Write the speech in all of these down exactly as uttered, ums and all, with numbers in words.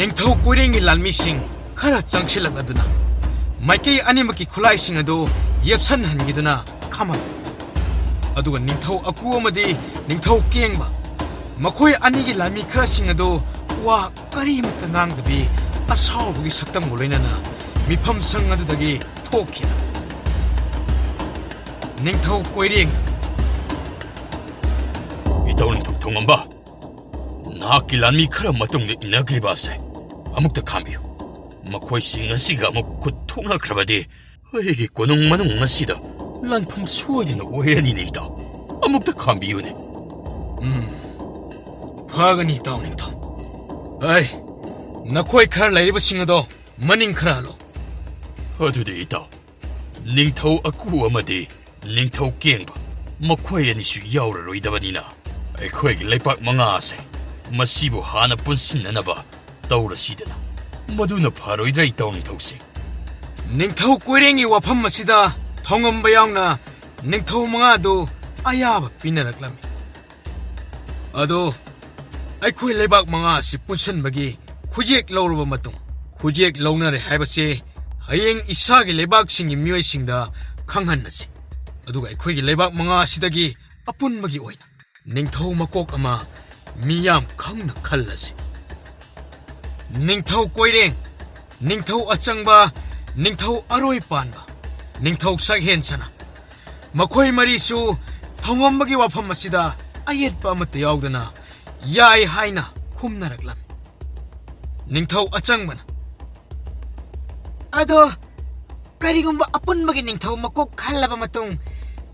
ꯅꯤꯡꯊꯧ ꯀꯣꯏꯔꯦꯡꯒꯤ ꯂꯥꯟꯃꯤꯁꯤꯡ ꯈꯔ ꯆꯪꯁꯤꯜꯂꯛꯂꯗꯨꯅ ꯃꯥꯏꯀꯩ ꯑꯅꯤꯃꯛꯀꯤ ꯈꯨꯠꯂꯥꯏꯁꯤꯡ ꯑꯗꯨ ꯌꯦꯞꯁꯟꯍꯟꯈꯤꯗꯨꯅ ꯈꯝꯃꯝꯃꯤ꯫ ꯑꯗꯨꯒ ꯅꯤꯡꯊꯧ ꯑꯀꯨ ꯑꯃꯗꯤ ꯅꯤꯡꯊꯧ ꯀꯦꯡꯕ, ꯃꯈꯣꯏ ꯑꯅꯤꯒꯤ ꯂꯥꯟꯃꯤ ꯈꯔꯁꯤꯡ ꯑꯗꯨ ꯋꯥ ꯀꯔꯤꯃꯠꯇ ꯉꯥꯡꯗꯕꯤ ꯑꯁꯥꯎꯕꯒꯤ ꯁꯛꯇꯝꯒ ꯂꯣꯏꯅꯅ ꯃꯤꯐꯝꯁꯪ ꯑꯗꯨꯗꯒꯤ ꯊꯣꯛꯈꯤ꯫ ꯅꯤꯡꯊꯧ ꯀꯣꯏꯔꯦꯡ꯫ ꯏꯇꯥꯎ ꯅꯤꯡꯊꯧ ꯊꯣꯡꯉꯝꯕ, ꯅꯍꯥꯛꯀꯤ ꯂꯥꯟꯃꯤ ꯈꯔ ꯃꯇꯨꯡꯗ ꯏꯟꯅꯈ꯭ꯔꯤꯕ ꯑꯁꯦ ꯑꯃꯨꯛꯇ ꯈꯥꯝꯕꯤꯌꯨ꯫ ꯃꯈꯣꯏꯁꯤꯡ ꯑꯁꯤꯒ ꯑꯃꯨꯛ ꯈꯨꯠ ꯊꯣꯛꯅꯈ꯭ꯔꯕꯗꯤ ꯑꯩꯒꯤ ꯀꯣꯅꯨꯡ ꯃꯅꯨꯡ ꯑꯁꯤꯗ ꯂꯥꯟꯐꯝ ꯁꯣꯏꯗꯅ ꯑꯣꯏꯔꯅꯤꯅꯦ ꯏꯇꯥꯎ꯫ ꯑꯃꯨꯛꯇ ꯈꯥꯝꯕꯤꯌꯨꯅꯦ꯫ ꯎꯝ, ꯐꯒꯅꯤ ꯏꯇꯥꯎ ꯅꯤꯡꯊꯧ꯫ ꯑꯩ, ꯅꯈꯣꯏ ꯈꯔ ꯂꯩꯔꯤꯕꯁꯤꯡ ꯑꯗꯣ ꯃꯅꯤꯡ ꯈꯔ ꯍꯜꯂꯣ꯫ ꯑꯗꯨꯗꯤ ꯏꯇꯥꯎ, ꯅꯤꯡꯊꯧ ꯑꯀꯨ ꯑꯃꯗꯤ ꯅꯤꯡꯊꯧ ꯀꯦꯡꯕ, ꯃꯈꯣꯏ ꯑꯅꯤꯁꯨ ꯌꯥꯎꯔꯔꯣꯏꯗꯕꯅꯤꯅ, ꯑꯩꯈꯣꯏꯒꯤ ꯂꯩꯕꯥꯛ ꯃꯉꯥ ꯑꯁꯦ ꯃꯁꯤꯕꯨ ꯍꯥꯟꯅ ꯄꯨꯟꯁꯤꯟꯅꯅꯕ ꯇꯧꯔꯁꯤꯗꯅ꯫ ꯃꯗꯨꯅ ꯐꯔꯣꯏꯗ꯭ꯔꯥ, ꯏꯇꯥꯎ ꯅꯤꯡꯊꯧꯁꯦ? ꯅꯤꯡꯊꯧ ꯀꯣꯏꯔꯦꯡꯒꯤ ꯋꯥꯐꯝ ꯑꯁꯤꯗ ꯊꯧꯉꯝꯕ ꯌꯥꯎꯅ ꯅꯤꯡꯊꯧ ꯃꯉꯥꯗꯨ ꯑꯌꯥꯕ ꯄꯤꯅꯔꯛꯂꯝꯃꯤ꯫ ꯑꯗꯣ, ꯑꯩꯈꯣꯏ ꯂꯩꯕꯥꯛ ꯃꯉꯥ ꯑꯁꯤ ꯄꯨꯟꯁꯤꯟꯕꯒꯤ ꯈꯨꯌꯦꯛ ꯂꯧꯔꯕ ꯃꯇꯨꯡ, ꯈꯨꯌꯦꯛ ꯂꯧꯅꯔꯦ ꯍꯥꯏꯕꯁꯦ ꯍꯌꯦꯡ ꯏꯁꯥꯒꯤ ꯂꯩꯕꯥꯛꯁꯤꯡꯒꯤ ꯃꯤꯑꯣꯏꯁꯤꯡꯗ ꯈꯪꯍꯟꯅꯁꯤ꯫ ꯑꯗꯨꯒ ꯑꯩꯈꯣꯏꯒꯤ ꯂꯩꯕꯥꯛ ꯃꯉꯥ ꯑꯁꯤꯗꯒꯤ ꯑꯄꯨꯟꯕꯒꯤ ꯑꯣꯏꯅ ꯅꯤꯡꯊꯧ ꯃꯀꯣꯛ ꯑꯃ ꯃꯤꯌꯥꯝ ꯈꯪꯅ ꯈꯜꯂꯁꯤ꯫ ꯅꯤꯡꯊꯧ ꯀꯣꯏꯔꯦꯡ, ꯅꯤꯡꯊꯧ ꯑꯆꯪꯕ, ꯅꯤꯡꯊꯧ ꯑꯔꯣꯏ ꯄꯥꯟꯕ, ꯅꯤꯡꯊꯧ ꯁꯛꯍꯦꯟ ꯁꯅꯥ, ꯃꯈꯣꯏ ꯃꯔꯤꯁꯨ ꯊꯧꯉꯝꯕꯒꯤ ꯋꯥꯐꯝ ꯑꯁꯤꯗ ꯑꯌꯦꯠꯄ ꯑꯃꯠꯇ ꯌꯥꯎꯗꯅ ꯌꯥꯏ ꯍꯥꯏꯅ ꯈꯨꯝꯅꯔꯛꯂꯝꯃꯤ꯫ ꯅꯤꯡꯊꯧ ꯑꯆꯪꯕꯅ, "ꯑꯗꯣ ꯀꯔꯤꯒꯨꯝꯕ ꯑꯄꯨꯟꯕꯒꯤ ꯅꯤꯡꯊꯧ ꯃꯀꯣꯛ ꯈꯜꯂꯕ ꯃꯇꯨꯡ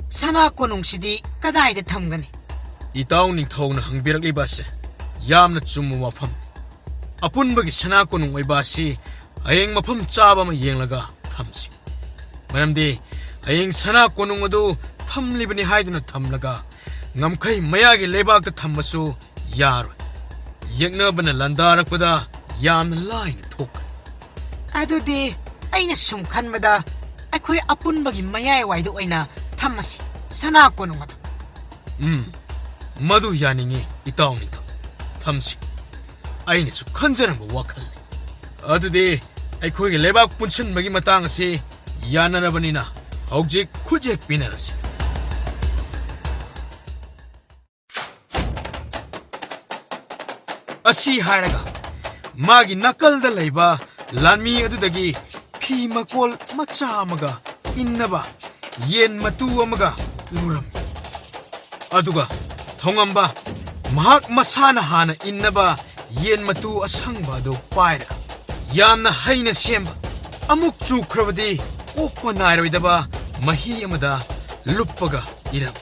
ꯁꯅꯥ ꯀꯣꯅꯨꯡꯁꯤꯗꯤ ꯀꯗꯥꯏꯗ ꯊꯝꯒꯅꯤ?" ꯏꯇꯥꯎ ꯅꯤꯡꯊꯧꯅ ꯍꯪꯕꯤꯔꯛꯂꯤꯕ ꯑꯁꯦ ꯌꯥꯝꯅ ꯆꯨꯝꯕ ꯋꯥꯐꯝ꯫ ꯑꯄꯨꯟꯕꯒꯤ ꯁꯅꯥ ꯀꯣꯅꯨꯡ ꯑꯣꯏꯕ ꯑꯁꯤ ꯍꯌꯦꯡ ꯃꯐꯝ ꯆꯥꯕ ꯑꯃ ꯌꯦꯡꯂꯒ ꯊꯝꯁꯤ꯫ ꯃꯔꯝꯗꯤ ꯍꯌꯦꯡ ꯁꯅꯥ ꯀꯣꯅꯨꯡ ꯑꯗꯨ ꯊꯝꯂꯤꯕꯅꯤ ꯍꯥꯏꯗꯨꯅ ꯊꯝꯂꯒ ꯉꯝꯈꯩ ꯃꯌꯥꯒꯤ ꯂꯩꯕꯥꯛꯇ ꯊꯝꯕꯁꯨ ꯌꯥꯔꯣꯏ꯫ ꯌꯦꯛꯅꯕꯅ ꯂꯥꯟꯗꯥꯔꯛꯄꯗ ꯌꯥꯝꯅ ꯂꯥꯏꯅ ꯊꯣꯛꯀꯅꯤ꯫ ꯑꯗꯨꯗꯤ ꯑꯩꯅ ꯁꯨꯝ ꯈꯟꯕꯗ ꯑꯩꯈꯣꯏ ꯑꯄꯨꯟꯕꯒꯤ ꯃꯌꯥꯏꯋꯥꯏꯗ ꯑꯣꯏꯅ ꯊꯝꯃꯁꯤ ꯁꯅꯥ ꯀꯣꯅꯨꯡ ꯑꯗꯨ꯫ ꯎꯝ, ꯃꯗꯨ ꯌꯥꯅꯤꯡꯉꯤ, ꯏꯇꯥꯎ ꯅꯤꯡꯊꯧ꯫ ꯊꯝꯁꯤ꯫ ꯑꯩꯅꯁꯨ ꯈꯟꯖꯔꯝꯕ ꯋꯥꯈꯜꯅꯤ꯫ ꯑꯗꯨꯗꯤ ꯑꯩꯈꯣꯏꯒꯤ ꯂꯩꯕꯥꯛ ꯄꯨꯟꯁꯤꯟꯕꯒꯤ ꯃꯇꯥꯡ ꯑꯁꯤ ꯌꯥꯅꯔꯕꯅꯤꯅ ꯍꯧꯖꯤꯛ ꯈꯨꯠꯌꯦꯛ ꯄꯤꯅꯔꯁꯤ꯫ ꯑꯁꯤ ꯍꯥꯏꯔꯒ ꯃꯥꯒꯤ ꯅꯥꯀꯜꯗ ꯂꯩꯕ ꯂꯥꯟꯃꯤ ꯑꯗꯨꯗꯒꯤ ꯐꯤ ꯃꯀꯣꯜ ꯃꯆꯥ ꯑꯃꯒ ꯏꯟꯅꯕ ꯌꯦꯟ ꯃꯇꯨ ꯑꯃꯒ ꯂꯧꯔꯝꯃꯤ꯫ ꯑꯗꯨꯒ ꯊꯣꯉꯝꯕ ꯃꯍꯥꯛ ꯃꯁꯥꯅ ꯍꯥꯟꯅ ꯏꯟꯅꯕ ꯌꯦꯟ ꯃꯇꯨ ꯑꯁꯪꯕ ꯑꯗꯨ ꯄꯥꯏꯔꯒ ꯌꯥꯝꯅ ꯍꯩꯅ ꯁꯦꯝꯕ, ꯑꯃꯨꯛ ꯆꯨꯈ꯭ꯔꯕꯗꯤ ꯀꯣꯛꯄ ꯅꯥꯏꯔꯣꯏꯗꯕ ꯃꯍꯤ ꯑꯃꯗ ꯂꯨꯞꯄꯒ ꯏꯔꯝꯃꯤ꯫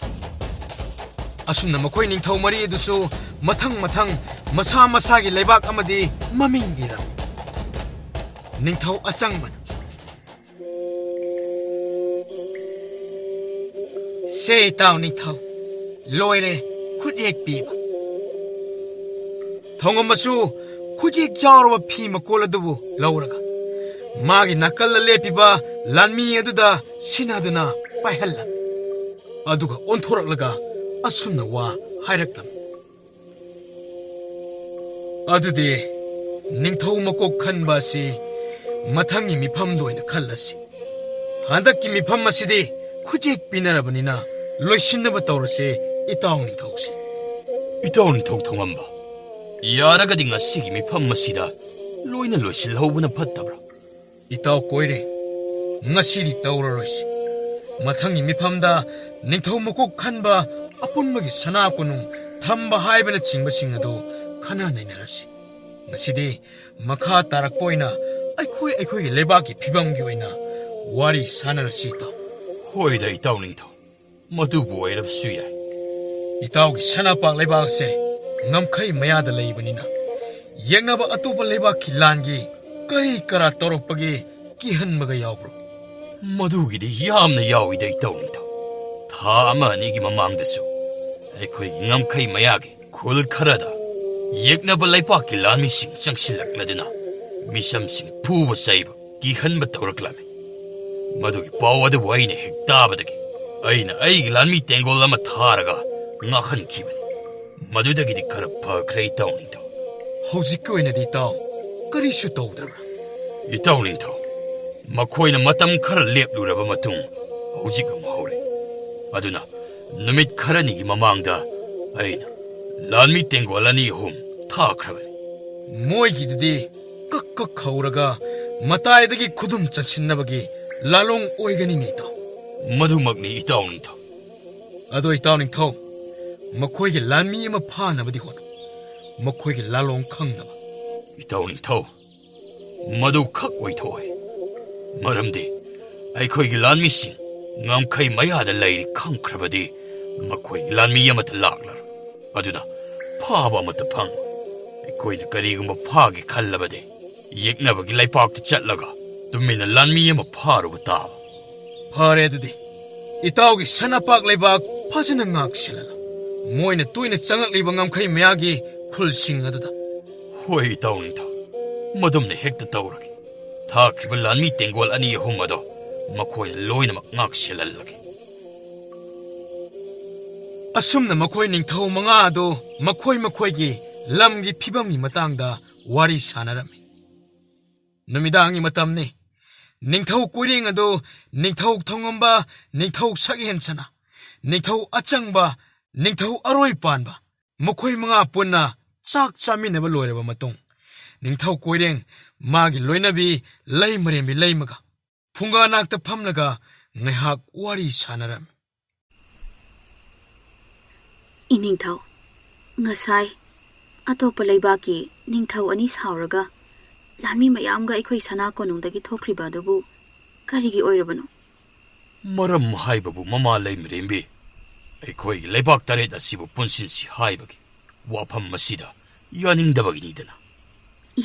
ꯑꯁꯨꯝꯅ ꯃꯈꯣꯏ ꯅꯤꯡꯊꯧ ꯃꯔꯤ ꯑꯗꯨꯁꯨ ꯃꯊꯪ ꯃꯊꯪ ꯃꯁꯥ ꯃꯁꯥꯒꯤ ꯂꯩꯕꯥꯛ ꯑꯃꯗꯤ ꯃꯃꯤꯡ ꯏꯔꯝꯃꯤ꯫ ꯅꯤꯡꯊꯧ ꯑꯆꯪꯕꯅ, "ꯁꯦ ꯏꯇꯥꯎ ꯅꯤꯡꯊꯧ, ꯂꯣꯏꯔꯦ ꯈꯨꯠꯌꯦꯛ ꯄꯤꯕ"꯫ ꯊꯣꯡꯉꯝꯕꯁꯨ ꯈꯨꯠꯌꯦꯛ ꯌꯥꯎꯔꯕ ꯐꯤ ꯃꯀꯣꯜ ꯑꯗꯨꯕꯨ ꯂꯧꯔꯒ ꯃꯥꯒꯤ ꯅꯥꯀꯜꯗ ꯂꯦꯞꯄꯤꯕ ꯂꯥꯟꯃꯤ ꯑꯗꯨꯗ ꯁꯤꯟꯅꯗꯨꯅ ꯄꯥꯏꯍꯜꯂꯝꯃꯤ꯫ ꯑꯗꯨꯒ ꯑꯣꯟꯊꯣꯔꯛꯂꯒ ꯑꯁꯨꯝꯅ ꯋꯥ ꯍꯥꯏꯔꯛꯂꯝꯃꯤ: "ꯑꯗꯨꯗꯤ ꯅꯤꯡꯊꯧ ꯃꯀꯣꯛ ꯈꯟꯕ ꯑꯁꯤ ꯃꯊꯪꯒꯤ ꯃꯤꯐꯝꯗ ꯑꯣꯏꯅ ꯈꯜꯂꯁꯤ꯫ ꯍꯟꯗꯛꯀꯤ ꯃꯤꯐꯝ ꯑꯁꯤꯗꯤ ꯈꯨꯠꯌꯦꯛ ꯄꯤꯅꯔꯕꯅꯤꯅ ꯂꯣꯏꯁꯤꯟꯅꯕ ꯇꯧꯔꯁꯦ, ꯏꯇꯥꯎ ꯅꯤꯡꯊꯧꯁꯦ"꯫ "ꯏꯇꯥꯎ ꯅꯤꯡꯊꯧ ꯊꯣꯡꯉꯝꯕ, ꯌꯥꯔꯒꯗꯤ ꯉꯁꯤꯒꯤ ꯃꯤꯐꯝ ꯑꯁꯤꯗ ꯂꯣꯏꯅ ꯂꯣꯏꯁꯤꯜꯍꯧꯕꯅ ꯐꯠꯇꯕ꯭ꯔꯥ?" "ꯏꯇꯥꯎ ꯀꯣꯏꯔꯦ, ꯉꯁꯤꯗꯤ ꯇꯧꯔꯔꯣꯏꯁꯤ꯫ ꯃꯊꯪꯒꯤ ꯃꯤꯐꯝꯗ ꯅꯤꯡꯊꯧ ꯃꯀꯣꯛ ꯈꯟꯕ, ꯑꯄꯨꯟꯕꯒꯤ ꯁꯅꯥ ꯀꯣꯅꯨꯡ ꯊꯝꯕ ꯍꯥꯏꯕꯅꯆꯤꯡꯕꯁꯤꯡ ꯑꯗꯨ ꯈꯟꯅ ꯅꯩꯅꯔꯁꯤ꯫ ꯉꯁꯤꯗꯤ ꯃꯈꯥ ꯇꯥꯔꯛꯄ ꯑꯣꯏꯅ ꯑꯩꯈꯣꯏ ꯑꯩꯈꯣꯏꯒꯤ ꯂꯩꯕꯥꯛꯀꯤ ꯐꯤꯕꯝꯒꯤ ꯑꯣꯏꯅ ꯋꯥꯔꯤ ꯁꯥꯟꯅꯔꯁꯤ, ꯏꯇꯥꯎ"꯫ "ꯍꯣꯏꯗ, ꯏꯇꯥꯎ ꯅꯤꯡꯊꯧ, ꯃꯗꯨꯕꯨ ꯑꯣꯏꯔꯕꯁꯨ ꯌꯥꯏ꯫ ꯏꯇꯥꯎꯒꯤ ꯁꯅꯥꯄꯥꯛ ꯂꯩꯕꯥꯛ ꯑꯁꯦ ꯉꯝꯈꯩ ꯃꯌꯥꯗ ꯂꯩꯕꯅꯤꯅ ꯌꯦꯛꯅꯕ ꯑꯇꯣꯞꯄ ꯂꯩꯕꯥꯛꯀꯤ ꯂꯥꯟꯒꯤ ꯀꯔꯤ ꯀꯔꯥ ꯇꯧꯔꯛꯄꯒꯤ ꯀꯤꯍꯟꯕꯒ ꯌꯥꯎꯕ꯭ꯔꯣ?" "ꯃꯗꯨꯒꯤꯗꯤ ꯌꯥꯝꯅ ꯌꯥꯎꯏꯗ, ꯏꯇꯥꯎ ꯅꯤꯡꯊꯧ꯫ ꯊꯥ ꯑꯃ ꯑꯅꯤꯒꯤ ꯃꯃꯥꯡꯗꯁꯨ ꯑꯩꯈꯣꯏꯒꯤ ꯉꯝꯈꯩ ꯃꯌꯥꯒꯤ ꯈꯨꯜ ꯈꯔꯗ ꯌꯦꯛꯅꯕ ꯂꯩꯄꯥꯛꯀꯤ ꯂꯥꯟꯃꯤꯁꯤꯡ ꯆꯪꯁꯤꯜꯂꯛꯂꯗꯨꯅ ꯃꯤꯆꯝꯁꯤꯡ ꯐꯨꯕ ꯆꯩꯕ, ꯀꯤꯍꯟꯕ ꯇꯧꯔꯛꯂꯝꯃꯤ꯫ ꯃꯗꯨꯒꯤ ꯄꯥꯎ ꯑꯗꯨꯕꯨ ꯑꯩꯅ ꯍꯦꯛ ꯇꯥꯕꯗꯒꯤ ꯑꯩꯅ ꯑꯩꯒꯤ ꯂꯥꯟꯃꯤ ꯇꯦꯡꯒꯣꯜ ꯑꯃ ꯊꯥꯔꯒ ꯉꯥꯛꯍꯟꯈꯤꯕꯅꯤ꯫ ꯃꯗꯨꯗꯒꯤꯗꯤ ꯈꯔ ꯐꯈ꯭ꯔꯦ, ꯏꯇꯥꯎ ꯅꯤꯡꯊꯧ"꯫ ꯍꯧꯖꯤꯛꯀꯤ ꯑꯣꯏꯅꯗꯤ ꯏꯇꯥꯎ ꯀꯔꯤꯁꯨ ꯇꯧꯗ꯭ꯔꯕ꯭ꯔꯥ? ꯏꯇꯥꯎ ꯅꯤꯡꯊꯧ, ꯃꯈꯣꯏꯅ ꯃꯇꯝ ꯈꯔ ꯂꯦꯞꯂꯨꯔꯕ ꯃꯇꯨꯡ ꯍꯧꯖꯤꯛ ꯑꯃꯨꯛ ꯍꯧꯔꯦ꯫ ꯑꯗꯨꯅ ꯅꯨꯃꯤꯠ ꯈꯔꯅꯤꯒꯤ ꯃꯃꯥꯡꯗ ꯑꯩꯅ ꯂꯥꯟꯃꯤ ꯇꯦꯡꯒꯣꯜ ꯑꯅꯤ ꯑꯍꯨꯝ ꯊꯥꯈ꯭ꯔꯕꯅꯤ꯫ ꯃꯣꯏꯒꯤꯗꯨꯗꯤ ꯀꯛ ꯀꯛ ꯍꯧꯔꯒ ꯃꯇꯥꯏꯗꯒꯤ ꯈꯨꯗꯨꯝ ꯆꯟꯁꯤꯟꯅꯕꯒꯤ ꯂꯥꯂꯣꯡ ꯑꯣꯏꯒꯅꯤꯅꯦ ꯏꯇꯥꯎ꯫ ꯃꯗꯨꯃꯛꯅꯤ ꯏꯇꯥꯎ ꯅꯤꯡꯊꯧ꯫ ꯑꯗꯣ ꯏꯇꯥꯎ ꯅꯤꯡꯊꯧ, ꯃꯈꯣꯏꯒꯤ ꯂꯥꯟꯃꯤ ꯑꯃ ꯐꯥꯅꯕꯗꯤ ꯍꯣꯠꯅꯧ꯫ ꯃꯈꯣꯏꯒꯤ ꯂꯥꯂꯣꯡ ꯈꯪꯅꯕ꯫ ꯏꯇꯥꯎ ꯅꯤꯡꯊꯧ, ꯃꯗꯨ ꯈꯛ ꯑꯣꯏꯊꯣꯛꯑꯣꯏ꯫ ꯃꯔꯝꯗꯤ ꯑꯩꯈꯣꯏꯒꯤ ꯂꯥꯟꯃꯤꯁꯤꯡ ꯉꯝꯈꯩ ꯃꯌꯥꯗ ꯂꯩꯔꯤ ꯈꯪꯈ꯭ꯔꯕꯗꯤ ꯃꯈꯣꯏꯒꯤ ꯂꯥꯟꯃꯤ ꯑꯃꯠꯇ ꯂꯥꯛꯂꯔꯣꯏ꯫ ꯑꯗꯨꯅ ꯐꯥꯕ ꯑꯃꯠꯇ ꯐꯪꯉꯣꯏ꯫ ꯑꯩꯈꯣꯏꯅ ꯀꯔꯤꯒꯨꯝꯕ ꯐꯥꯒꯦ ꯈꯜꯂꯕꯗꯤ ꯌꯦꯛꯅꯕꯒꯤ ꯂꯩꯄꯥꯛꯇ ꯆꯠꯂꯒ ꯇꯨꯃꯤꯟꯅ ꯂꯥꯟꯃꯤ ꯑꯃ ꯐꯥꯔꯨꯕ ꯇꯥꯕ꯫ ꯐꯔꯦ ꯑꯗꯨꯗꯤ, ꯏꯇꯥꯎꯒꯤ ꯁꯅꯥꯄꯥꯛ ꯂꯩꯕꯥꯛ ꯐꯖꯅ ꯉꯥꯛ ꯁꯦꯜꯍꯜꯂꯨ꯫ ꯃꯣꯏꯅ ꯇꯣꯏꯅ ꯆꯪꯂꯛꯂꯤꯕ ꯉꯝꯈꯩ ꯃꯌꯥꯒꯤ ꯈꯨꯜꯁꯤꯡ ꯑꯗꯨꯗ꯫ ꯍꯣꯏ ꯏꯇꯥꯎ ꯅꯤꯡꯊꯧ, ꯃꯗꯨꯝꯅ ꯍꯦꯛꯇ ꯇꯧꯔꯒꯦ꯫ ꯊꯥꯈ꯭ꯔꯤꯕ ꯂꯥꯟꯃꯤ ꯇꯦꯡꯒꯣꯜ ꯑꯅꯤ ꯑꯍꯨꯝ ꯑꯗꯣ ꯃꯈꯣꯏꯅ ꯂꯣꯏꯅꯃꯛ ꯉꯥꯛ ꯁꯦꯜꯍꯜꯂꯒꯦ꯫ ꯑꯁꯨꯝꯅ ꯃꯈꯣꯏ ꯅꯤꯡꯊꯧ ꯃꯉꯥ ꯑꯗꯨ ꯃꯈꯣꯏ ꯃꯈꯣꯏꯒꯤ ꯂꯝꯒꯤ ꯐꯤꯕꯝꯒꯤ ꯃꯇꯥꯡꯗ ꯋꯥꯔꯤ ꯁꯥꯟꯅꯔꯝꯃꯤ꯫ ꯅꯨꯃꯤꯗꯥꯡꯒꯤ ꯃꯇꯝꯅꯤ꯫ ꯅꯤꯡꯊꯧ ꯀꯣꯏꯔꯦꯡ ꯑꯗꯨ ꯅꯤꯡꯊꯧ ꯊꯧꯉꯝꯕ, ꯅꯤꯡꯊꯧ ꯁꯛꯍꯦꯟ ꯁꯅꯥ, ꯅꯤꯡꯊꯧ ꯑꯆꯪꯕ, ꯅꯤꯡꯊꯧ ꯑꯔꯣꯏ ꯄꯥꯟꯕ, ꯃꯈꯣꯏ ꯃꯉꯥ ꯄꯨꯟꯅ ꯆꯥꯛ ꯆꯥꯃꯤꯟꯅꯕ ꯂꯣꯏꯔꯕ ꯃꯇꯨꯡ, ꯅꯤꯡꯊꯧ ꯀꯣꯏꯔꯦꯡ ꯃꯥꯒꯤ ꯂꯣꯏꯅꯕꯤ ꯂꯩꯃꯔꯦꯝꯕꯤ ꯂꯩꯃꯒ ꯐꯨꯡꯒꯥ ꯅꯥꯛꯇ ꯐꯝꯂꯒ ꯉꯥꯏꯍꯥꯛ ꯋꯥꯔꯤ ꯁꯥꯟꯅꯔꯝꯃꯤ꯫ ꯏꯅꯤꯡꯊꯧ, ꯉꯁꯥꯏ ꯑꯇꯣꯞꯄ ꯂꯩꯕꯥꯛꯀꯤ ꯅꯤꯡꯊꯧ ꯑꯅꯤ ꯁꯥꯎꯔꯒ ꯂꯥꯟꯃꯤ ꯃꯌꯥꯝꯒ ꯑꯩꯈꯣꯏ ꯁꯅꯥ ꯀꯣꯅꯨꯡꯗꯒꯤ ꯊꯣꯛꯈ꯭ꯔꯤꯕ ꯑꯗꯨꯕꯨ ꯀꯔꯤꯒꯤ ꯑꯣꯏꯔꯕꯅꯣ? ꯃꯔꯝ ꯍꯥꯏꯕꯕꯨ ꯃꯃꯥ ꯂꯩꯃꯔꯦꯝꯕꯤ, ꯑꯩꯈꯣꯏꯒꯤ ꯂꯩꯕꯥꯛ ꯇꯔꯦꯠ ꯑꯁꯤꯕꯨ ꯄꯨꯟꯁꯤꯟꯁꯤ ꯍꯥꯏꯕꯒꯤ ꯋꯥꯐꯝ ꯑꯁꯤꯗ ꯌꯥꯅꯤꯡꯗꯕꯒꯤꯅꯤꯗꯅ꯫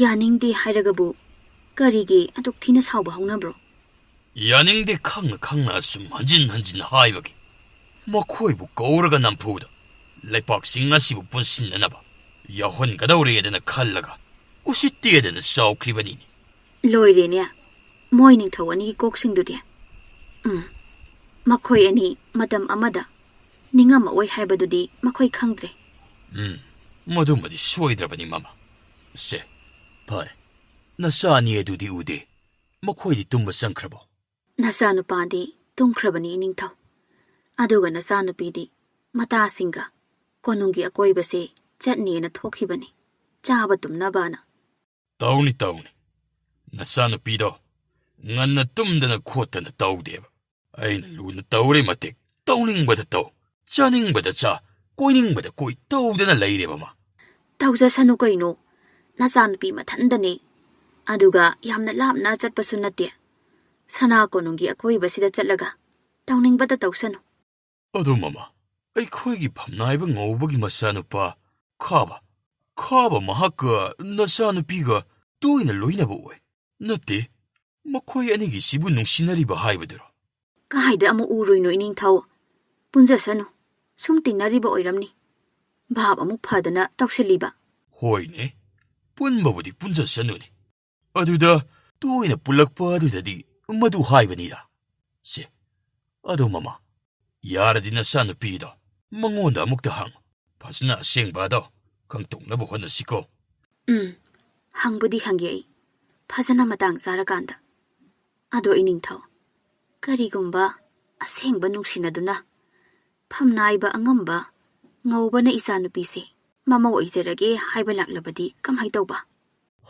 ꯌꯥꯅꯤꯡꯗꯦ ꯍꯥꯏꯔꯒꯕꯨ ꯀꯔꯤꯒꯤ ꯑꯗꯨꯛ ꯊꯤꯅ ꯁꯥꯎꯕ ꯍꯧꯅꯕ꯭ꯔꯣ? ꯌꯥꯅꯤꯡꯗꯦ ꯈꯪꯅ ꯈꯪꯅ ꯑꯁꯨꯝ ꯍꯟꯖꯤꯟ ꯍꯟꯖꯤꯟ ꯍꯥꯏꯕꯒꯤ꯫ ꯃꯈꯣꯏꯕꯨ ꯀꯧꯔꯒ ꯅꯝꯐꯨꯗ ꯂꯩꯄꯥꯛꯁꯤꯡ ꯑꯁꯤꯕꯨ ꯄꯨꯟꯁꯤꯟꯅꯅꯕ ꯌꯥꯎꯍꯟꯒꯗꯧꯔꯦꯗꯅ ꯈꯜꯂꯒ ꯎꯁꯤꯠꯇꯦꯗꯅ ꯁꯥꯎꯈ꯭ꯔꯤꯕꯅꯤꯅꯦ꯫ ꯂꯣꯏꯔꯦꯅꯦ, ꯃꯣꯏ ꯅꯤꯡꯊꯧ ꯑꯅꯤꯒꯤ ꯀꯣꯛꯁꯤꯡꯗꯨꯗꯤ꯫ ꯎꯝ, ꯃꯈꯣꯏ ꯑꯅꯤ ꯃꯇꯝ ꯑꯃꯗ ꯅꯤꯡꯉꯝꯃꯛꯑꯣꯏ ꯍꯥꯏꯕꯗꯨꯗꯤ ꯃꯈꯣꯏ ꯈꯪꯗ꯭ꯔꯦ꯫ ꯎꯝ, ꯃꯗꯨꯃꯗꯤ ꯁꯣꯏꯗ꯭ꯔꯕꯅꯤ ꯃꯃꯥ꯫ ꯁꯦ, ꯐꯔꯦ꯫ ꯅꯆꯥ ꯑꯅꯤ ꯑꯗꯨꯗꯤ ꯎꯗꯦ꯫ ꯃꯈꯣꯏꯗꯤ ꯇꯨꯝꯕ ꯆꯪꯈ꯭ꯔꯕꯣ? ꯅꯆꯥꯅꯨꯄꯥꯗꯤ ꯇꯨꯝꯈ꯭ꯔꯕꯅꯤ, ꯏꯅꯤꯡꯊꯧ꯫ ꯑꯗꯨꯒ ꯅꯆꯥꯅꯨꯄꯤꯗꯤ ꯃꯇꯥꯁꯤꯡꯒ ꯀꯣꯅꯨꯡꯒꯤ ꯑꯀꯣꯏꯕꯁꯦ ꯆꯠꯅꯦꯅ ꯊꯣꯛꯈꯤꯕꯅꯤ, ꯆꯥꯕ ꯇꯨꯝꯅꯕꯅ꯫ ꯇꯧꯅꯤ, ꯇꯧꯅꯤ꯫ ꯅꯆꯥꯅꯨꯄꯤꯗꯣ ꯉꯟꯅ ꯇꯨꯝꯗꯅ ꯈꯣꯠꯇꯅ ꯇꯧꯗꯦꯕ꯫ ꯑꯩꯅ ꯂꯨꯅ ꯇꯧꯔꯦ ꯃꯇꯤꯛ꯫ ꯇꯧꯅꯤꯡꯕꯗ ꯇꯧ, ꯆꯥꯅꯤꯡꯕꯗ ꯆꯥ, ꯀꯣꯏꯅꯤꯡꯕꯗ ꯀꯣꯏ ꯇꯧꯗꯅ ꯂꯩꯔꯦꯕ ꯃꯥ꯫ ꯇꯧꯖꯁꯅꯨ ꯀꯩꯅꯣ꯫ ꯅꯆꯥꯅꯨꯄꯤ ꯃꯊꯟꯗꯅꯦ꯫ ꯑꯗꯨꯒ ꯌꯥꯝꯅ ꯂꯥꯞꯅ ꯆꯠꯄꯁꯨ ꯅꯠꯇꯦ꯫ ꯁꯅꯥ ꯀꯣꯅꯨꯡꯒꯤ ꯑꯀꯣꯏꯕꯁꯤꯗ ꯆꯠꯂꯒ ꯇꯧꯅꯤꯡꯕꯗ ꯇꯧꯁꯅꯨ꯫ ꯑꯗꯣ ꯃꯃꯥ, ꯑꯩꯈꯣꯏꯒꯤ ꯐꯝꯅꯥꯏꯕ ꯉꯧꯕꯒꯤ ꯃꯆꯥꯅꯨꯄꯥ ꯈꯥꯕ, ꯈꯥꯕ ꯃꯍꯥꯛꯀ ꯅꯆꯥꯅꯨꯄꯤꯒ ꯇꯣꯏꯅ ꯂꯣꯏꯅꯕ ꯑꯣꯏ꯫ ꯅꯠꯇꯦ, ꯃꯈꯣꯏ ꯑꯅꯤꯒꯤꯁꯤꯕꯨ ꯅꯨꯡꯁꯤꯅꯔꯤꯕ ꯍꯥꯏꯕꯗꯨꯔꯣ? ꯀꯥꯏꯗ ꯑꯃꯨꯛ ꯎꯔꯨꯏꯅꯣ, ꯏꯅꯤꯡꯊꯧ? ꯄꯨꯟꯖꯁꯅꯨ꯫ ꯁꯨꯝ ꯇꯤꯟꯅꯔꯤꯕ ꯑꯣꯏꯔꯝꯅꯤ꯫ ꯚꯥꯞ ꯑꯃꯨꯛ ꯐꯗꯅ ꯇꯧꯁꯤꯜꯂꯤꯕ꯫ ꯍꯣꯏꯅꯦ, ꯄꯨꯟꯕꯕꯨꯗꯤ ꯄꯨꯟꯖꯁꯅꯨꯅꯦ꯫ ꯑꯗꯨꯗ ꯇꯣꯏꯅ ꯄꯨꯜꯂꯛꯄ ꯑꯗꯨꯗꯗꯤ ꯃꯗꯨ ꯍꯥꯏꯕꯅꯤꯗ꯫ ꯁꯦ, ꯑꯗꯣ ꯃꯃꯥ, ꯌꯥꯔꯗꯤ ꯅꯆꯥꯅꯨꯄꯤꯗꯣ ꯃꯉꯣꯟꯗ ꯑꯃꯨꯛꯇ ꯍꯪꯉꯨ꯫ ꯐꯖꯅ ꯑꯁꯦꯡꯕ ꯑꯗꯣ ꯈꯪꯗꯣꯛꯅꯕ ꯍꯣꯠꯅꯁꯤꯀꯣ꯫ ꯎꯝ, ꯍꯪꯕꯨꯗꯤ ꯍꯪꯒꯦ ꯑꯩ, ꯐꯖꯅ ꯃꯇꯥꯡ ꯆꯥꯔꯀꯥꯟꯗ꯫ ꯑꯗꯣ ꯏꯅꯤꯡꯊꯧ, ꯀꯔꯤꯒꯨꯝꯕ ꯑꯁꯦꯡꯕ ꯅꯨꯡꯁꯤꯅꯗꯨꯅ ꯐꯝꯅꯥꯏꯕ ꯑꯉꯝꯕ ꯉꯧꯕꯅ ꯏꯆꯥꯅꯨꯄꯤꯁꯦ ꯃꯃꯧ ꯑꯣꯏꯖꯔꯒꯦ ꯍꯥꯏꯕ ꯂꯥꯛꯂꯕꯗꯤ ꯀꯃꯥꯏ ꯇꯧꯕ?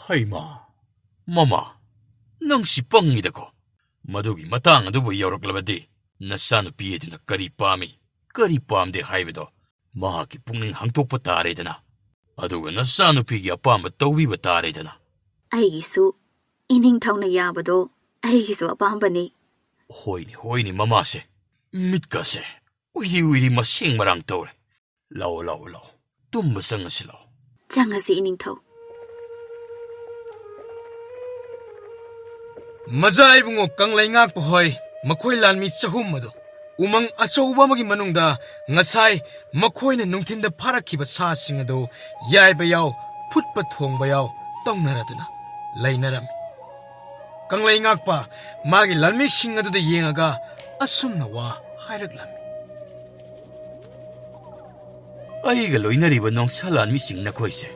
ꯍꯩꯃꯥ, ꯃꯃꯥ, ꯅꯪꯁꯤ ꯄꯪꯉꯤꯗꯀꯣ꯫ ꯃꯗꯨꯒꯤ ꯃꯇꯥꯡ ꯑꯗꯨꯕꯨ ꯌꯧꯔꯛꯂꯕꯗꯤ ꯅꯆꯥꯅꯨꯄꯤ ꯑꯗꯨꯅ ꯀꯔꯤ ꯄꯥꯝꯃꯤ, ꯀꯔꯤ ꯄꯥꯝꯗꯦ ꯍꯥꯏꯕꯗꯣ ꯃꯍꯥꯛꯀꯤ ꯄꯨꯛꯅꯤꯡ ꯍꯥꯡꯗꯣꯛꯄ ꯇꯥꯔꯦꯗꯅ꯫ ꯑꯗꯨꯒ ꯅꯆꯥꯅꯨꯄꯤꯒꯤ ꯑꯄꯥꯝꯕ ꯇꯧꯕꯤꯕ ꯇꯥꯔꯦꯗꯅ꯫ ꯑꯩꯒꯤꯁꯨ ꯏꯅꯤꯡꯊꯧꯅ ꯌꯥꯕꯗꯣ ꯑꯩꯒꯤꯁꯨ ꯑꯄꯥꯝꯕꯅꯤ꯫ ꯍꯣꯏꯅꯦ, ꯍꯣꯏꯅꯦ, ꯃꯃꯥꯁꯦ꯫ ꯃꯤꯠꯀꯁꯦ ꯎꯏꯔꯤ ꯎꯏꯔꯤ ꯃꯁꯦꯡ ꯃꯔꯥꯡ ꯇꯧꯔꯦ꯫ ꯂꯥꯛꯑꯣ, ꯂꯥꯛꯑꯣ, ꯂꯥꯛꯑꯣ꯫ ꯇꯨꯝꯕ ꯆꯪꯉꯁꯤ ꯂꯥꯛꯑꯣ꯫ ꯆꯪꯉꯁꯤ ꯏꯅꯤꯡꯊꯧ꯫ ꯃꯖꯥ ꯏꯕꯨꯡꯉꯣ ꯀꯪꯂꯩ ꯉꯥꯛꯄ ꯍꯣꯏ, ꯃꯈꯣꯏ ꯂꯥꯟꯃꯤ ꯆꯍꯨꯝ ꯑꯗꯨ ꯎꯃꯪ ꯑꯆꯧꯕ ꯑꯃꯒꯤ ꯃꯅꯨꯡꯗ ꯉꯁꯥꯏ ꯃꯈꯣꯏꯅ ꯅꯨꯡꯊꯤꯟꯗ ꯐꯥꯔꯛꯈꯤꯕ ꯁꯥꯁꯤꯡ ꯑꯗꯨ ꯌꯥꯏꯕ ꯌꯥꯎ, ꯐꯨꯠꯄ ꯊꯣꯡꯕ ꯌꯥꯎ ꯇꯧꯅꯔꯗꯨꯅ ꯂꯩꯅꯔꯝꯃꯤ꯫ ꯀꯪꯂꯩ ꯉꯥꯛꯄ ꯃꯥꯒꯤ ꯂꯥꯟꯃꯤꯁꯤꯡ ꯑꯗꯨꯗ ꯌꯦꯡꯉꯒ ꯑꯁꯨꯝꯅ ꯋꯥ ꯍꯥꯏꯔꯛꯂꯝꯃꯤ꯫ ꯑꯩꯒ ꯂꯣꯏꯅꯔꯤꯕ ꯅꯣꯡꯁꯥ ꯂꯥꯟꯃꯤꯁꯤꯡ ꯅꯈꯣꯏꯁꯦ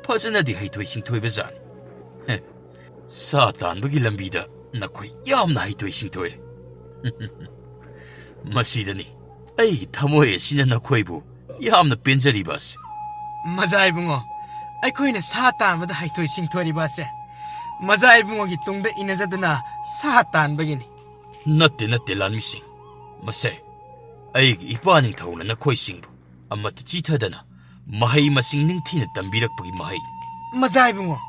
ꯐꯖꯅꯗꯤ ꯍꯩꯊꯣꯏ ꯁꯤꯡꯊꯣꯏꯕ ꯖꯥꯠꯅꯤ꯫ ꯍꯦ, ꯁꯥ ꯇꯥꯟꯕꯒꯤ ꯂꯝꯕꯤꯗ ꯅꯈꯣꯏ ꯌꯥꯝꯅ ꯍꯩꯊꯣꯏ ꯁꯤꯡꯊꯣꯏꯔꯦ꯫ ꯃꯁꯤꯗꯅꯤ ꯑꯩꯒꯤ ꯊꯃꯣꯏ ꯑꯁꯤꯅ ꯅꯈꯣꯏꯕꯨ ꯌꯥꯝꯅ ꯄꯦꯟꯖꯔꯤꯕ ꯑꯁꯤ꯫ ꯃꯖꯥ ꯏꯕꯨꯡꯉꯣ, ꯑꯩꯈꯣꯏꯅ ꯁꯥ ꯇꯥꯟꯕꯗ ꯍꯩꯊꯣꯏ ꯁꯤꯡꯊꯣꯏꯔꯤꯕ ꯑꯁꯦ ꯃꯖꯥ ꯏꯕꯨꯡꯉꯣꯒꯤ ꯇꯨꯡꯗ ꯏꯟꯅꯖꯗꯨꯅ ꯁꯥ ꯇꯥꯟꯕꯒꯤꯅꯤ꯫ ꯅꯠꯇꯦ, ꯅꯠꯇꯦ, ꯂꯥꯟꯃꯤꯁꯤꯡ꯫ ꯃꯁꯦ ꯑꯩꯒꯤ ꯏꯄꯥ ꯅꯤꯡꯊꯧꯅ ꯅꯈꯣꯏꯁꯤꯡꯕꯨ ꯑꯃꯠꯇ ꯆꯤꯊꯗꯅ ꯃꯍꯩ ꯃꯁꯤꯡ ꯅꯤꯡꯊꯤꯅ ꯇꯝꯕꯤꯔꯛꯄꯒꯤ ꯃꯍꯩꯅꯤ꯫ ꯃꯖꯥ ꯏꯕꯨꯡꯉꯣ,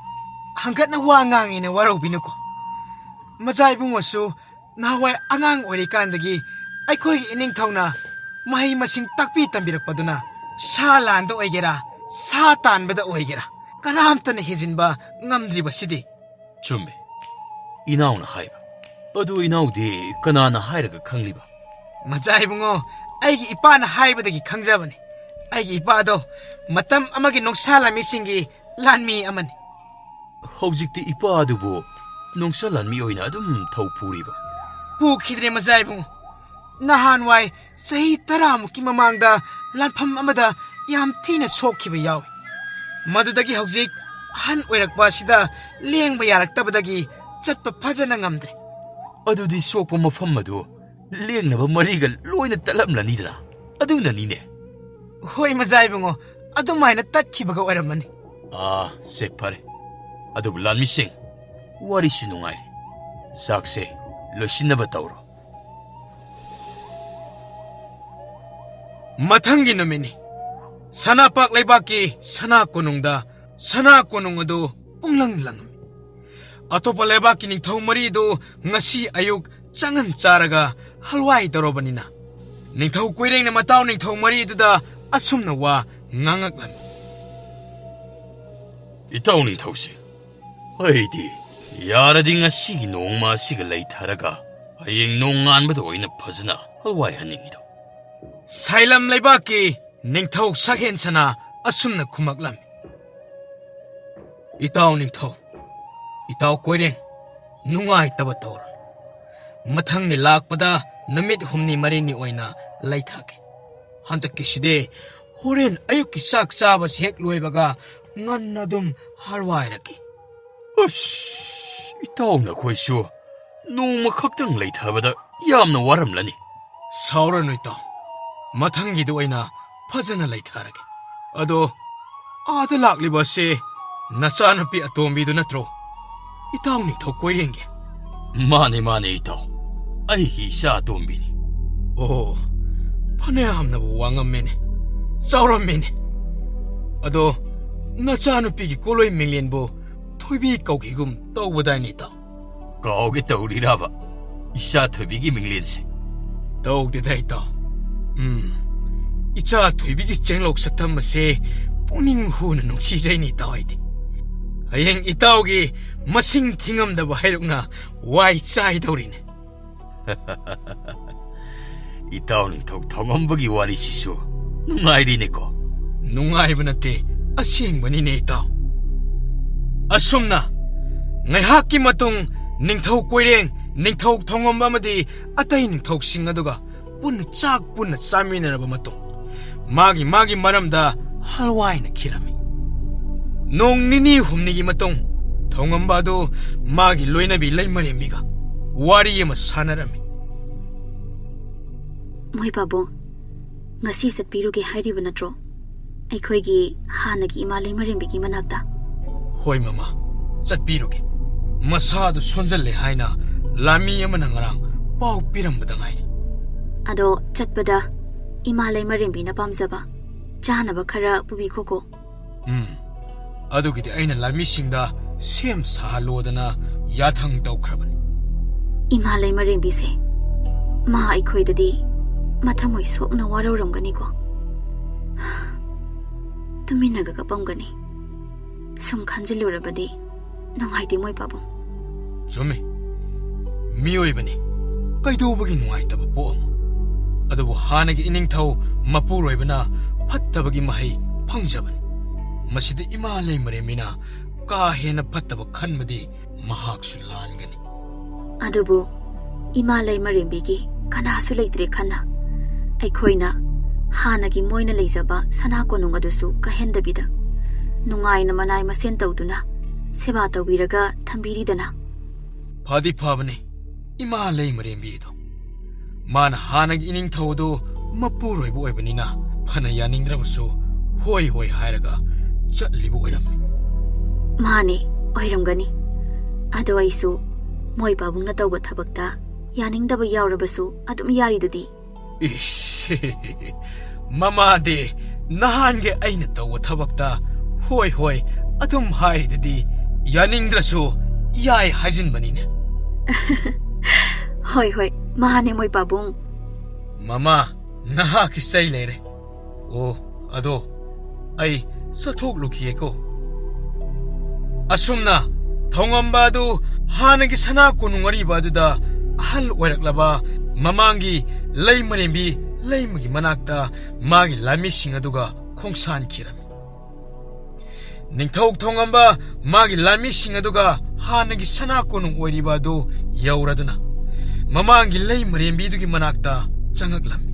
ꯍꯪꯒꯠꯅ ꯋꯥ ꯉꯥꯡꯉꯦꯅ ꯋꯥꯔꯧꯕꯤꯅꯨꯀꯣ꯫ ꯃꯖꯥ ꯏꯕꯨꯡꯉꯣꯁꯨ ꯅꯍꯥꯟꯋꯥꯏ ꯑꯉꯥꯡ ꯑꯣꯏꯔꯤꯀꯥꯟꯗꯒꯤ ꯑꯩꯈꯣꯏꯒꯤ ꯏꯅꯤꯡꯊꯧꯅ ꯃꯍꯩ ꯃꯁꯤꯡ ꯇꯥꯛꯄꯤ ꯇꯝꯕꯤꯔꯛꯄꯗꯨꯅ ꯁꯥ ꯂꯥꯟꯗ ꯑꯣꯏꯒꯦꯔꯥ, ꯁꯥ ꯇꯥꯟꯕꯗ ꯑꯣꯏꯒꯦꯔꯥ, ꯀꯅꯥꯝꯇꯅ ꯍꯦꯟꯖꯤꯟꯕ ꯉꯝꯗ꯭ꯔꯤꯕꯁꯤꯗꯤ꯫ ꯆꯨꯝꯃꯦ, ꯏꯅꯥꯎꯅ ꯍꯥꯏꯕ꯫ ꯑꯗꯨ ꯏꯅꯥꯎꯗꯤ ꯀꯅꯥꯅ ꯍꯥꯏꯔꯒ ꯈꯪꯂꯤꯕ? ꯃꯖꯥ ꯏꯕꯨꯡꯉꯣ, ꯑꯩꯒꯤ ꯏꯄꯥꯅ ꯍꯥꯏꯕꯗꯒꯤ ꯈꯪꯖꯕꯅꯤ꯫ ꯑꯩꯒꯤ ꯏꯄꯥꯗꯣ ꯃꯇꯝ ꯑꯃꯒꯤ ꯅꯣꯡꯁꯥ ꯂꯥꯟꯃꯤꯁꯤꯡꯒꯤ ꯂꯥꯟꯃꯤ ꯑꯃꯅꯤ꯫ ꯍꯧꯖꯤꯛꯇꯤ ꯏꯄꯥ ꯑꯗꯨꯕꯨ ꯅꯣꯡꯁꯥ ꯂꯥꯟꯃꯤ ꯑꯣꯏꯅ ꯑꯗꯨꯝ ꯊꯧ ꯄꯨꯔꯤꯕ? ꯄꯨꯈꯤꯗ꯭ꯔꯦ, ꯃꯖꯥ ꯏꯕꯨꯡꯉꯣ꯫ ꯅꯍꯥꯟꯋꯥꯏ ꯆꯍꯤ ꯇꯔꯥꯃꯨꯛꯀꯤ ꯃꯃꯥꯡꯗ ꯂꯥꯟꯐꯝ ꯑꯃꯗ ꯌꯥꯝ ꯊꯤꯅ ꯁꯣꯛꯈꯤꯕ ꯌꯥꯎꯏ꯫ ꯃꯗꯨꯗꯒꯤ ꯍꯧꯖꯤꯛ ꯑꯍꯟ ꯑꯣꯏꯔꯛꯄ ꯑꯁꯤꯗ ꯂꯦꯡꯕ ꯌꯥꯔꯛꯇꯕꯗꯒꯤ ꯆꯠꯄ ꯐꯖꯅ ꯉꯝꯗ꯭ꯔꯦ꯫ ꯑꯗꯨꯗꯤ ꯁꯣꯛꯄ ꯃꯐꯝ ꯑꯗꯨ ꯂꯦꯡꯅꯕ ꯃꯔꯤꯒ ꯂꯣꯏꯅ ꯇꯠꯂꯝꯂꯅꯤꯗꯅ꯫ ꯑꯗꯨꯅꯅꯤꯅꯦ꯫ ꯍꯣꯏ, ꯃꯖꯥ ꯏꯕꯨꯡꯉꯣ, ꯑꯗꯨꯃꯥꯏꯅ ꯇꯠꯈꯤꯕꯒ ꯑꯣꯏꯔꯝꯃꯅꯤ꯫ ꯑꯥ, ꯁꯦ, ꯐꯔꯦ꯫ ꯑꯗꯨꯕꯨ ꯂꯥꯟꯃꯤꯁꯤꯡ, ꯋꯥꯔꯤꯁꯨ ꯅꯨꯡꯉꯥꯏꯔꯤ꯫ ꯆꯥꯛꯁꯦ ꯂꯣꯏꯁꯤꯟꯅꯕ ꯇꯧꯔꯣ꯫ ꯃꯊꯪꯒꯤ ꯅꯨꯃꯤꯠꯅꯤ꯫ ꯁꯅꯥꯄꯥꯛ ꯂꯩꯕꯥꯛꯀꯤ ꯁꯅꯥ ꯀꯣꯅꯨꯡꯗ ꯁꯅꯥ ꯀꯣꯅꯨꯡ ꯑꯗꯨ ꯄꯨꯡꯂꯪ ꯂꯪꯉꯝꯃꯤ꯫ ꯑꯇꯣꯞꯄ ꯂꯩꯕꯥꯛꯀꯤ ꯅꯤꯡꯊꯧ ꯃꯔꯤꯗꯨ ꯉꯁꯤ ꯑꯌꯨꯛ ꯆꯪꯍꯟ ꯆꯥꯔꯒ ꯍꯜꯋꯥꯏ ꯇꯧꯔꯕꯅꯤꯅ, ꯅꯤꯡꯊꯧ ꯀꯣꯏꯔꯦꯡꯅ ꯃꯇꯥꯎ ꯅꯤꯡꯊꯧ ꯃꯔꯤꯗꯨꯗ ꯑꯁꯨꯝꯅ ꯋꯥ ꯉꯥꯡꯉꯛꯂꯝꯃꯤ꯫ ꯏꯇꯥꯎ ꯅꯤꯡꯊꯧꯁꯦ, ꯑꯩꯗꯤ ꯌꯥꯔꯗꯤ ꯉꯁꯤꯒꯤ ꯅꯣꯡꯃ ꯑꯁꯤꯒ ꯂꯩꯊꯔꯒ ꯍꯌꯦꯡ ꯅꯣꯡꯉꯥꯟꯕꯗ ꯑꯣꯏꯅ ꯐꯖꯅ ꯍꯜꯋꯥꯏꯍꯟꯅꯤꯡꯉꯤꯗꯣ꯫ ꯁꯥꯏꯂꯝ ꯂꯩꯕꯥꯛꯀꯤ ꯅꯤꯡꯊꯧ ꯁꯛꯍꯦꯟꯁꯅ ꯑꯁꯨꯝꯅ ꯈꯨꯝꯃꯛꯂꯝꯃꯤ꯫ ꯏꯇꯥꯎ ꯅꯤꯡꯊꯧ, ꯏꯇꯥꯎ ꯀꯣꯏꯔꯦꯡ, ꯅꯨꯡꯉꯥꯏꯇꯕ ꯇꯧꯔꯅꯨ꯫ ꯃꯊꯪꯒꯤ ꯂꯥꯛꯄꯗ ꯅꯨꯃꯤꯠ ꯍꯨꯝꯅꯤ ꯃꯔꯤꯅꯤ ꯑꯣꯏꯅ ꯂꯩꯊꯒꯦ꯫ ꯍꯟꯗꯛꯀꯤꯁꯤꯗꯤ ꯍꯣꯔꯦꯟ ꯑꯌꯨꯛꯀꯤ ꯆꯥꯛ ꯆꯥꯕꯁꯤ ꯍꯦꯛ ꯂꯣꯏꯕꯒ ꯉꯟꯅ ꯑꯗꯨꯝ ꯍꯜꯋꯥꯏꯔꯛꯀꯦ꯫ ꯑꯁ, ꯏꯇꯥꯎ ꯅꯈꯣꯏꯁꯨ ꯅꯣꯡꯃ ꯈꯛꯇꯪ ꯂꯩꯊꯕꯗ ꯌꯥꯝꯅ ꯋꯥꯔꯝꯂꯅꯤ꯫ ꯁꯥꯎꯔꯅꯨ ꯏꯇꯥꯎ, ꯃꯊꯪꯒꯤꯗ ꯑꯣꯏꯅ ꯐꯖꯅ ꯂꯩꯊꯔꯒꯦ꯫ ꯑꯗꯣ ꯑꯥꯗ ꯂꯥꯛꯂꯤꯕ ꯑꯁꯤ ꯅꯆꯥꯅꯨꯄꯤ ꯑꯇꯣꯝꯕꯤꯗꯨ ꯅꯠꯇ꯭ꯔꯣ? ꯏꯇꯥꯎ ꯅꯤꯡꯊꯧ ꯀꯣꯏꯔꯦꯡꯒꯦ꯫ ꯃꯥꯅꯦ, ꯃꯥꯅꯦ ꯏꯇꯥꯎ, ꯑꯩꯒꯤ ꯏꯆꯥ ꯑꯇꯣꯝꯕꯤꯅꯤ꯫ ꯑꯣ, ꯐꯅꯌꯥꯝꯅꯕꯨ ꯋꯥꯉꯝꯃꯦꯅꯦ, ꯆꯥꯎꯔꯝꯃꯦꯅꯦ꯫ ꯑꯗꯣ ꯅꯆꯥꯅꯨꯄꯤꯒꯤ ꯀꯣꯂꯣꯏ ꯃꯤꯡꯂꯦꯟꯕꯨ ꯊꯣꯏꯕꯤ ꯀꯧꯈꯤꯒꯨꯝ ꯇꯧꯕꯗꯥꯏꯅꯦ ꯏꯇꯥꯎ? ꯀꯥꯎꯒꯦ ꯇꯧꯔꯤꯔꯕ ꯏꯆꯥ ꯊꯣꯏꯕꯤꯒꯤ ꯃꯤꯡꯂꯦꯟꯁꯦ? ꯇꯧꯗꯦꯗ ꯏꯇꯥꯎ꯫ ꯎꯝ, ꯏꯆꯥ ꯊꯣꯏꯕꯤꯒꯤ ꯆꯦꯡꯂꯧ ꯁꯛꯇꯝ ꯑꯁꯦ ꯄꯨꯛꯅꯤꯡ ꯍꯨꯅ ꯅꯨꯡꯁꯤꯖꯩꯅꯦ ꯏꯇꯥꯎ ꯑꯩꯗꯤ꯫ ꯍꯌꯦꯡ ꯏꯇꯥꯎꯒꯤ ꯃꯁꯤꯡ ꯊꯤꯉꯝꯗꯕ ꯍꯩꯔꯨꯛꯅ ꯋꯥꯏ ꯆꯥꯏꯗꯧꯔꯤꯅꯦ꯫ ꯏꯇꯥꯎ ꯅꯤꯡꯊꯧ ꯊꯣꯡꯉꯝꯕꯒꯤ ꯋꯥꯔꯤꯁꯤꯁꯨ ꯅꯨꯡꯉꯥꯏꯔꯤꯅꯦꯀꯣ꯫ ꯅꯨꯡꯉꯥꯏꯕ ꯅꯠꯇꯦ, ꯑꯁꯦꯡꯕꯅꯤꯅꯦ ꯏꯇꯥꯎ꯫ ꯑꯁꯨꯝꯅ ꯉꯥꯏꯍꯥꯛꯀꯤ ꯃꯇꯨꯡ ꯅꯤꯡꯊꯧ ꯀꯣꯏꯔꯦꯡ, ꯅꯤꯡꯊꯧ ꯊꯣꯡꯉꯝꯕ ꯑꯃꯗꯤ ꯑꯇꯩ ꯅꯤꯡꯊꯧꯁꯤꯡ ꯑꯗꯨꯒ ꯄꯨꯟꯅ ꯆꯥꯛ ꯄꯨꯟꯅ ꯆꯥꯃꯤꯟꯅꯔꯕ ꯃꯇꯨꯡ ꯃꯥꯒꯤ ꯃꯥꯒꯤ ꯃꯔꯝꯗ ꯍꯜꯋꯥꯏꯅ ꯈꯤꯔꯝꯃꯤ꯫ ꯅꯣꯡ ꯅꯤꯅꯤ ꯍꯨꯝꯅꯤꯒꯤ ꯃꯇꯨꯡ ꯊꯣꯡꯉꯝꯕ ꯑꯗꯨ ꯃꯥꯒꯤ ꯂꯣꯏꯅꯕꯤ ꯂꯩꯃꯔꯦꯝꯕꯤꯒ ꯋꯥꯔꯤ ꯑꯃ ꯁꯥꯟꯅꯔꯝꯃꯤ꯫ ꯃꯣꯏ ꯄꯥꯕꯨꯡ, ꯉꯁꯤ ꯆꯠꯄꯤꯔꯨꯒꯦ ꯍꯥꯏꯔꯤꯕ ꯅꯠꯇ꯭ꯔꯣ? ꯑꯩꯈꯣꯏꯒꯤ ꯍꯥꯟꯅꯒꯤ ꯏꯃꯥ ꯂꯩꯃꯔꯦꯝꯕꯤꯒꯤ ꯃꯅꯥꯛꯇ꯫ ꯍꯣꯏ ꯃꯃꯥ, ꯆꯠꯄꯤꯔꯨꯒꯦ꯫ ꯃꯁꯥꯗꯨ ꯁꯣꯟꯖꯜꯂꯦ ꯍꯥꯏꯅ ꯂꯥꯟꯃꯤ ꯑꯃꯅ ꯉꯔꯥꯡ ꯄꯥꯎ ꯄꯤꯔꯝꯕꯗ ꯉꯥꯏꯔꯤ꯫ ꯑꯗꯣ ꯆꯠꯄꯗ ꯏꯃꯥ ꯂꯩꯃꯔꯦꯝꯕꯤꯅ ꯄꯥꯝꯖꯕ ꯆꯥꯅꯕ ꯈꯔ ꯄꯨꯕꯤꯈꯣꯀꯣ꯫ ꯎꯝ, ꯑꯗꯨꯒꯤꯗꯤ ꯑꯩꯅ ꯂꯥꯟꯃꯤꯁꯤꯡꯗ ꯁꯦꯝ ꯁꯥꯍꯜꯂꯣꯗꯅ ꯌꯥꯊꯪ ꯇꯧꯈ꯭ꯔꯕꯅꯤ꯫ ꯏꯃꯥ ꯂꯩꯃꯔꯦꯝꯕꯤꯁꯦ, ꯃꯥ ꯑꯩꯈꯣꯏꯗꯗꯤ ꯃꯊꯃꯣꯏ ꯁꯣꯛꯅ ꯋꯥꯔꯧꯔꯝꯒꯅꯤꯀꯣ꯫ ꯇꯨꯃꯤꯟꯅꯒ ꯀꯞꯄꯝꯒꯅꯤ꯫ ꯁꯨꯝ ꯈꯟꯖꯤꯜꯂꯨꯔꯕꯗꯤ ꯅꯨꯡꯉꯥꯏꯇꯦ ꯃꯣꯏ ꯄꯥꯕꯨꯡ꯫ ꯆꯨꯝꯃꯤ, ꯃꯤꯑꯣꯏꯕꯅꯤ, ꯀꯩꯗꯧꯕꯒꯤ ꯅꯨꯡꯉꯥꯏꯇꯕ ꯄꯣꯛꯑꯝꯃꯣ? ꯑꯗꯨꯕꯨ ꯍꯥꯟꯅꯒꯤ ꯏꯅꯤꯡꯊꯧ ꯃꯄꯨꯔꯣꯏꯕꯅ ꯐꯠꯇꯕꯒꯤ ꯃꯍꯩ ꯐꯪꯖꯕꯅꯤ꯫ ꯃꯁꯤꯗ ꯏꯃꯥ ꯂꯩꯃꯔꯦꯝꯕꯤꯅ ꯀꯥ ꯍꯦꯟꯅ ꯐꯠꯇꯕ ꯈꯟꯕꯗꯤ ꯃꯍꯥꯛꯁꯨ ꯂꯥꯟꯒꯅꯤ꯫ ꯑꯗꯨꯕꯨ ꯏꯃꯥ ꯂꯩꯃꯔꯦꯝꯕꯤꯒꯤ ꯀꯅꯥꯁꯨ ꯂꯩꯇ꯭ꯔꯦ ꯈꯟꯅ, ꯑꯩꯈꯣꯏꯅ ꯍꯥꯟꯅꯒꯤ ꯃꯣꯏꯅ ꯂꯩꯖꯕ ꯁꯅꯥ ꯀꯣꯅꯨꯡ ꯑꯗꯨꯁꯨ ꯀꯥꯏꯍꯟꯗꯕꯤꯗ, ꯅꯨꯡꯉꯥꯏꯅ ꯃꯅꯥꯏ ꯃꯁꯦꯟ ꯇꯧꯗꯨꯅ ꯁꯦꯕꯥ ꯇꯧꯕꯤꯔꯒ ꯊꯝꯕꯤꯔꯤꯗꯅ꯫ ꯐꯗꯤ ꯐꯕꯅꯤ ꯏꯃꯥ ꯂꯩꯃꯔꯦꯝꯕꯤꯗꯣ꯫ ꯃꯥꯅ ꯍꯥꯟꯅꯒꯤ ꯏꯅꯤꯡꯊꯧ ꯑꯗꯨ ꯃꯄꯨꯔꯣꯏꯕ ꯑꯣꯏꯕꯅꯤꯅ ꯐꯅ ꯌꯥꯅꯤꯡꯗ꯭ꯔꯕꯁꯨ ꯍꯣꯏ ꯍꯣꯏ ꯍꯥꯏꯔꯒ ꯆꯠꯂꯤꯕ ꯑꯣꯏꯔꯝꯃꯤ꯫ ꯃꯥꯅꯦ, ꯑꯣꯏꯔꯝꯒꯅꯤ꯫ ꯑꯗꯣ ꯑꯩꯁꯨ ꯃꯣꯏ ꯄꯥꯕꯨꯡꯅ ꯇꯧꯕ ꯊꯕꯛꯇ ꯌꯥꯅꯤꯡꯗꯕ ꯌꯥꯎꯔꯕꯁꯨ ꯑꯗꯨꯝ ꯌꯥꯔꯤꯗꯨꯗꯤ꯫ ꯏꯁ, ꯃꯃꯥꯗꯤ ꯅꯍꯥꯟꯒꯤ ꯑꯩꯅ ꯇꯧꯕ ꯊꯕꯛꯇ ꯍꯣꯏ ꯍꯣꯏ ꯑꯗꯨꯝ ꯍꯥꯏꯔꯤꯗꯨꯗꯤ, ꯌꯥꯅꯤꯡꯗ꯭ꯔꯁꯨ ꯌꯥꯏ ꯍꯥꯏꯖꯤꯟꯕꯅꯤꯅꯦ꯫ ꯍꯣꯏ ꯍꯣꯏ, ꯃꯥꯅꯦ ꯃꯣꯏ ꯄꯥꯕꯨꯡ꯫ ꯃꯃꯥ, ꯅꯍꯥꯛꯀꯤ ꯆꯩ ꯂꯩꯔꯦ꯫ ꯑꯣ, ꯑꯗꯣ ꯑꯩ ꯆꯠꯊꯣꯛꯂꯨꯈꯤꯒꯦꯀꯣ꯫ ꯑꯁꯨꯝꯅ ꯊꯧꯉꯝꯕ ꯑꯗꯨ ꯍꯥꯟꯅꯒꯤ ꯁꯅꯥ ꯀꯣꯅꯨꯡ ꯑꯔꯤꯕ ꯑꯗꯨꯗ ꯑꯍꯜ ꯑꯣꯏꯔꯛꯂꯕ ꯃꯃꯥꯡꯒꯤ ꯂꯩꯃꯔꯦꯝꯕꯤ ꯂꯩꯃꯒꯤ ꯃꯅꯥꯛꯇ ꯃꯥꯒꯤ ꯂꯥꯟꯃꯤꯁꯤꯡ ꯑꯗꯨꯒ ꯈꯣꯡꯁꯥꯟꯈꯤꯔꯝꯃꯤ꯫ ꯅꯤꯡꯊꯧ ꯊꯧꯉꯝꯕ ꯃꯥꯒꯤ ꯂꯥꯟꯃꯤꯁꯤꯡ ꯑꯗꯨꯒ ꯍꯥꯟꯅꯒꯤ ꯁꯅꯥ ꯀꯣꯅꯨꯡ ꯑꯣꯏꯔꯤꯕ ꯑꯗꯨ ꯌꯧꯔꯗꯨꯅ ꯃꯃꯥꯡꯒꯤ ꯂꯩꯃꯔꯦꯝꯕꯤꯗꯨꯒꯤ ꯃꯅꯥꯛꯇ ꯆꯪꯉꯛꯂꯝꯃꯤ꯫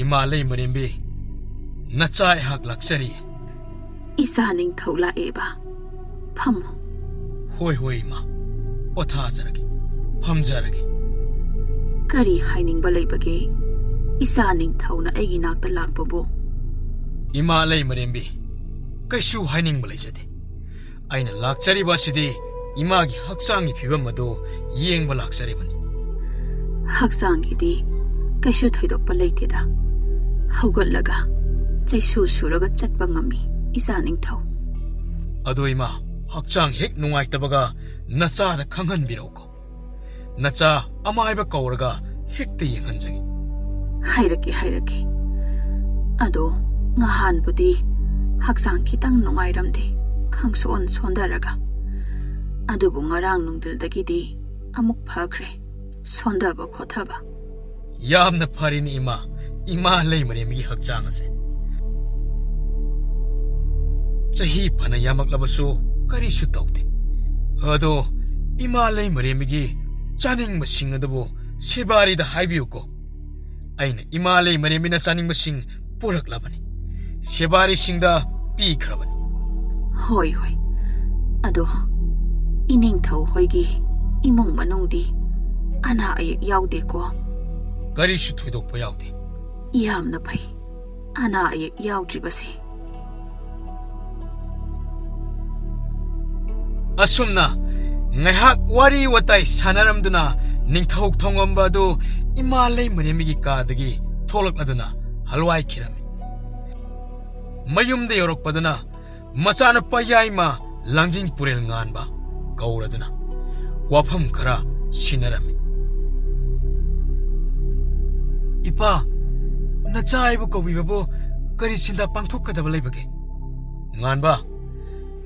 "ꯏꯃꯥ ꯂꯩꯃꯔꯦꯝꯕꯤ, ꯅꯆꯥ ꯑꯩꯍꯥꯛ ꯂꯥꯛꯆꯔꯤ꯫" "ꯏꯆꯥ ꯅꯤꯡꯊꯧ ꯂꯥꯛꯑꯦꯕ꯫ ꯐꯝꯃꯨ꯫" "ꯍꯣꯏ, ꯍꯣꯏ, ꯏꯃꯥ꯫ ꯄꯣꯊꯥꯖꯔꯒꯦ꯫ ꯐꯝꯖꯔꯒꯦ꯫" "ꯀꯔꯤ ꯍꯥꯏꯅꯤꯡꯕ ꯂꯩꯕꯒꯦ ꯏꯆꯥ ꯅꯤꯡꯊꯧꯅ ꯑꯩꯒꯤ ꯅꯥꯛꯇ ꯂꯥꯛꯄꯕꯨ?" "ꯏꯃꯥ ꯂꯩꯃꯔꯦꯝꯕꯤ, ꯀꯩꯁꯨ ꯍꯥꯏꯅꯤꯡꯕ ꯂꯩꯖꯗꯦ꯫ ꯑꯩꯅ ꯂꯥꯛꯆꯔꯤꯕ ꯑꯁꯤꯗꯤ ꯏꯃꯥꯒꯤ ꯍꯛꯆꯥꯡꯒꯤ ꯐꯤꯕꯝ ꯑꯗꯨ ꯌꯦꯡꯕ ꯂꯥꯛꯆꯔꯤꯕꯅꯤ꯫" "ꯍꯛꯆꯥꯡꯒꯤꯗꯤ ꯀꯩꯁꯨ ꯊꯣꯏꯗꯣꯛꯄ ꯂꯩꯇꯦꯗ꯫ ꯍꯧꯒꯠꯂꯒ ꯆꯩꯁꯨ ꯁꯨꯔꯒ ꯆꯠꯄ ꯉꯝꯃꯤ ꯏꯆꯥ ꯅꯤꯡꯊꯧ꯫" "ꯑꯗꯣ ꯏꯃꯥ, ꯍꯛꯆꯥꯡ ꯍꯦꯛ ꯅꯨꯡꯉꯥꯏꯇꯕꯒ ꯅꯆꯥꯗ ꯈꯪꯍꯟꯕꯤꯔꯛꯎꯀꯣ꯫ ꯅꯆꯥ ꯑꯃꯥꯏꯕ ꯀꯧꯔꯒ ꯍꯦꯛꯇ ꯌꯦꯡꯍꯟꯖꯒꯦ꯫" "ꯍꯥꯏꯔꯛꯀꯦ, ꯍꯥꯏꯔꯛꯀꯦ꯫ ꯑꯗꯣ ꯉꯍꯥꯟꯕꯨꯗꯤ ꯍꯛꯆꯥꯡ ꯈꯤꯇꯪ ꯅꯨꯡꯉꯥꯏꯔꯝꯗꯦ, ꯈꯪꯁꯣꯟ ꯁꯣꯟꯊꯔꯒ꯫ ꯑꯗꯨꯕꯨ ꯉꯔꯥꯡ ꯅꯨꯡꯊꯤꯜꯗꯒꯤꯗꯤ ꯑꯃꯨꯛ ꯐꯈ꯭ꯔꯦ, ꯁꯣꯟꯊꯕ ꯈꯣꯠꯊꯕ꯫" "ꯌꯥꯝꯅ ꯐꯔꯦꯅꯦ ꯏꯃꯥ, ꯏꯃꯥ ꯂꯩꯃꯔꯦꯝꯕꯤꯒꯤ ꯍꯛꯆꯥꯡ ꯑꯁꯦ꯫ ꯆꯍꯤ ꯐꯅ ꯌꯥꯝꯃꯛꯂꯕꯁꯨ ꯀꯔꯤꯁꯨ ꯇꯧꯗꯦ꯫ ꯑꯗꯣ ꯏꯃꯥ ꯂꯩꯃꯔꯦꯝꯕꯤꯒꯤ ꯆꯥꯅꯤꯡꯕꯁꯤꯡ ꯑꯗꯨꯕꯨ ꯁꯦꯕꯥꯔꯤꯗ ꯍꯥꯏꯕꯤꯌꯨꯀꯣ꯫ ꯑꯩꯅ ꯏꯃꯥ ꯂꯩꯃꯔꯦꯝꯕꯤꯅ ꯆꯥꯅꯤꯡꯕꯁꯤꯡ ꯄꯨꯔꯛꯂꯕꯅꯤ꯫ ꯁꯦꯕꯥꯔꯤꯁꯤꯡꯗ ꯄꯤꯈ꯭ꯔꯕꯅꯤ꯫ ꯍꯣꯏ, ꯍꯣꯏ꯫ ꯑꯗꯣ ꯏꯅꯤꯡꯊꯧ ꯍꯣꯏꯒꯤ ꯏꯃꯨꯡ ꯃꯅꯨꯡꯗꯤ ꯑꯅꯥ ꯑꯌꯦꯛ ꯌꯥꯎꯗꯦꯀꯣ? ꯀꯔꯤꯁꯨ ꯊꯣꯏꯗꯣꯛꯄ ꯌꯥꯎꯗꯦ꯫ ꯌꯥꯝꯅ ꯐꯩ, ꯑꯅꯥ ꯑꯌꯦꯛ ꯌꯥꯎꯗ꯭ꯔꯤꯕꯁꯦ꯫ ꯑꯁꯨꯝꯅ ꯉꯥꯏꯍꯥꯛ ꯋꯥꯔꯤ ꯋꯥꯇꯥꯏ ꯁꯥꯟꯅꯔꯝꯗꯨꯅ ꯅꯤꯡꯊꯧ ꯊꯣꯡꯉꯝꯕ ꯑꯗꯨ ꯏꯃꯥ ꯂꯩꯃꯔꯦꯝꯕꯤꯒꯤ ꯀꯥꯗꯒꯤ ꯊꯣꯛꯂꯛꯂꯗꯨꯅ ꯍꯜꯋꯥꯏꯈꯤꯔꯝꯃꯤ꯫ ꯃꯌꯨꯝꯗ ꯌꯧꯔꯛꯄꯗꯨꯅ ꯃꯆꯥꯅꯨꯄꯥ ꯌꯥꯏꯃ ꯂꯥꯡꯖꯤꯡ ꯄꯨꯔꯦꯜ ꯉꯥꯟꯕ ꯀꯧꯔꯗꯨꯅ ꯋꯥꯐꯝ ꯈꯔ ꯁꯤꯟꯅꯔꯝꯃꯤ꯫ "ꯏꯄꯥ, ꯅꯆꯥ ꯑꯩꯕꯨ ꯀꯧꯕꯤꯕꯕꯨ ꯀꯔꯤ ꯁꯤꯟꯊꯥ ꯄꯥꯡꯊꯣꯛꯀꯗꯕ ꯂꯩꯕꯒꯦ?" "ꯉꯥꯟꯕ,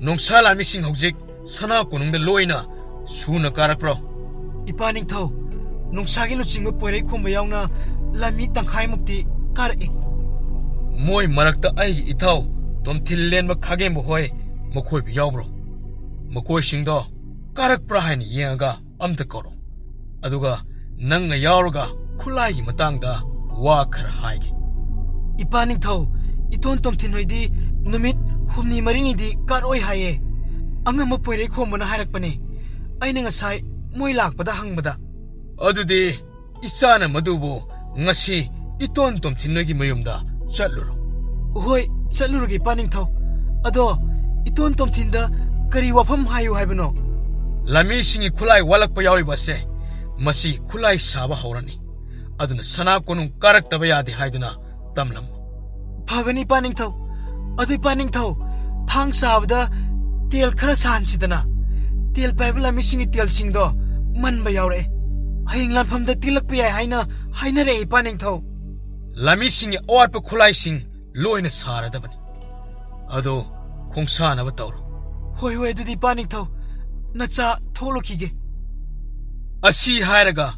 ꯅꯣꯡꯁꯥ ꯂꯥꯟꯃꯤꯁꯤꯡ ꯍꯧꯖꯤꯛ ꯁꯅꯥ ꯀꯣꯅꯨꯡꯗ ꯂꯣꯏꯅ ꯁꯨꯅ ꯀꯥꯔꯛꯄ꯭ꯔꯣ?" "ꯏꯄꯥ ꯅꯤꯡꯊꯧ, ꯅꯣꯡꯁꯥꯒꯤ ꯂꯨꯆꯤꯡꯕ ꯄꯣꯏꯔꯩ ꯈꯣꯝꯕ ꯌꯥꯎꯅ ꯂꯥꯟꯃꯤ ꯇꯪꯈꯥꯏꯃꯨꯛꯇꯤ ꯀꯥꯔꯛꯏ꯫" "ꯃꯣꯏ ꯃꯔꯛꯇ ꯑꯩꯒꯤ ꯏꯊꯧ ꯇꯣꯝꯊꯤꯜ ꯂꯦꯟꯕ ꯈꯥꯒꯦꯝꯕ ꯍꯣꯏ ꯃꯈꯣꯏꯕꯨ ꯌꯥꯎꯕ꯭ꯔꯣ? ꯃꯈꯣꯏꯁꯤꯡꯗꯣ ꯀꯥꯔꯛꯄ꯭ꯔꯥ ꯍꯥꯏꯅ ꯌꯦꯡꯉꯒ ꯑꯝꯇ ꯀꯧꯔꯣ꯫ ꯑꯗꯨꯒ ꯅꯪꯅ ꯌꯥꯎꯔꯒ ꯈꯨꯠꯂꯥꯏꯒꯤ ꯃꯇꯥꯡꯗ ꯋꯥ ꯈꯔ ꯍꯥꯏꯒꯦ꯫" "ꯏꯄꯥ ꯅꯤꯡꯊꯧ, ꯏꯇꯣꯟ ꯇꯣꯝꯊꯤꯟ ꯍꯣꯏꯗꯤ ꯅꯨꯃꯤꯠ ꯍꯨꯝꯅꯤ ꯃꯔꯤꯅꯤꯗꯤ ꯀꯥꯔꯛꯑꯣꯏ ꯍꯥꯏꯌꯦ꯫ ꯑꯉꯝꯕ ꯄꯣꯏꯔꯩ ꯈꯣꯝꯕꯅ ꯍꯥꯏꯔꯛꯄꯅꯦ꯫ ꯑꯩꯅ ꯉꯁꯥꯏ ꯃꯣꯏ ꯂꯥꯛꯄꯗ ꯍꯪꯕꯗ꯫" "ꯑꯗꯨꯗꯤ ꯏꯆꯥꯅ ꯃꯗꯨꯕꯨ ꯉꯁꯤ ꯏꯇꯣꯟ ꯇꯣꯝꯊꯤꯟ ꯅꯣꯏꯒꯤ ꯃꯌꯨꯝꯗ ꯆꯠꯂꯨꯔꯣ꯫" "ꯍꯣꯏ, ꯆꯠꯂꯨꯔꯒꯦ ꯏꯄꯥ ꯅꯤꯡꯊꯧ꯫ ꯑꯗꯣ ꯏꯇꯣꯟ ꯇꯣꯝꯊꯤꯟꯗ ꯀꯔꯤ ꯋꯥꯐꯝ ꯍꯥꯏꯌꯨ ꯍꯥꯏꯕꯅꯣ?" "ꯂꯥꯟꯃꯤꯁꯤꯡꯒꯤ ꯈꯨꯠꯂꯥꯏ ꯋꯥꯠꯂꯛꯄ ꯌꯥꯎꯔꯤꯕ ꯑꯁꯦ ꯃꯁꯤ ꯈꯨꯠꯂꯥꯏ ꯁꯥꯕ ꯍꯧꯔꯅꯤ꯫ ꯑꯗꯨꯅ ꯁꯅꯥ ꯀꯣꯅꯨꯡ ꯀꯥꯔꯛꯇꯕ ꯌꯥꯗꯦ ꯍꯥꯏꯗꯨꯅ ꯇꯝꯂꯝꯃꯨ꯫" "ꯐꯒꯅꯤ ꯏꯄꯥ ꯅꯤꯡꯊꯧ꯫ ꯑꯗꯨ ꯏꯄꯥ ꯅꯤꯡꯊꯧ, ꯊꯥꯡ ꯁꯥꯕꯗ ꯇꯦꯜ ꯈꯔ ꯁꯥꯍꯟꯁꯤꯗꯅ꯫ ꯇꯦꯜ ꯄꯥꯏꯕ ꯂꯥꯟꯃꯤꯁꯤꯡꯒꯤ ꯇꯦꯜꯁꯤꯡꯗꯣ ꯃꯟꯕ ꯌꯥꯎꯔꯛꯑꯦ꯫ ꯍꯌꯦꯡ ꯂꯥꯟꯐꯝꯗ ꯇꯤꯜꯂꯛꯄ ꯌꯥꯏ ꯍꯥꯏꯅ ꯍꯥꯏꯅꯔꯛꯑꯦ ꯏꯄꯥ ꯅꯤꯡꯊꯧ꯫" "ꯂꯥꯟꯃꯤꯁꯤꯡꯒꯤ ꯑꯋꯥꯠꯄ ꯈꯨꯠꯂꯥꯏꯁꯤꯡ ꯂꯣꯏꯅ ꯁꯥꯔꯗꯕꯅꯤ꯫ ꯑꯗꯣ ꯈꯣꯡꯁꯥꯅꯕ ꯇꯧꯔꯣ꯫" "ꯍꯣꯏ, ꯍꯣꯏ, ꯑꯗꯨꯗꯤ ꯏꯄꯥ ꯅꯤꯡꯊꯧ, ꯅꯆꯥ ꯊꯣꯛꯂꯨꯈꯤꯒꯦ꯫" ꯑꯁꯤ ꯍꯥꯏꯔꯒ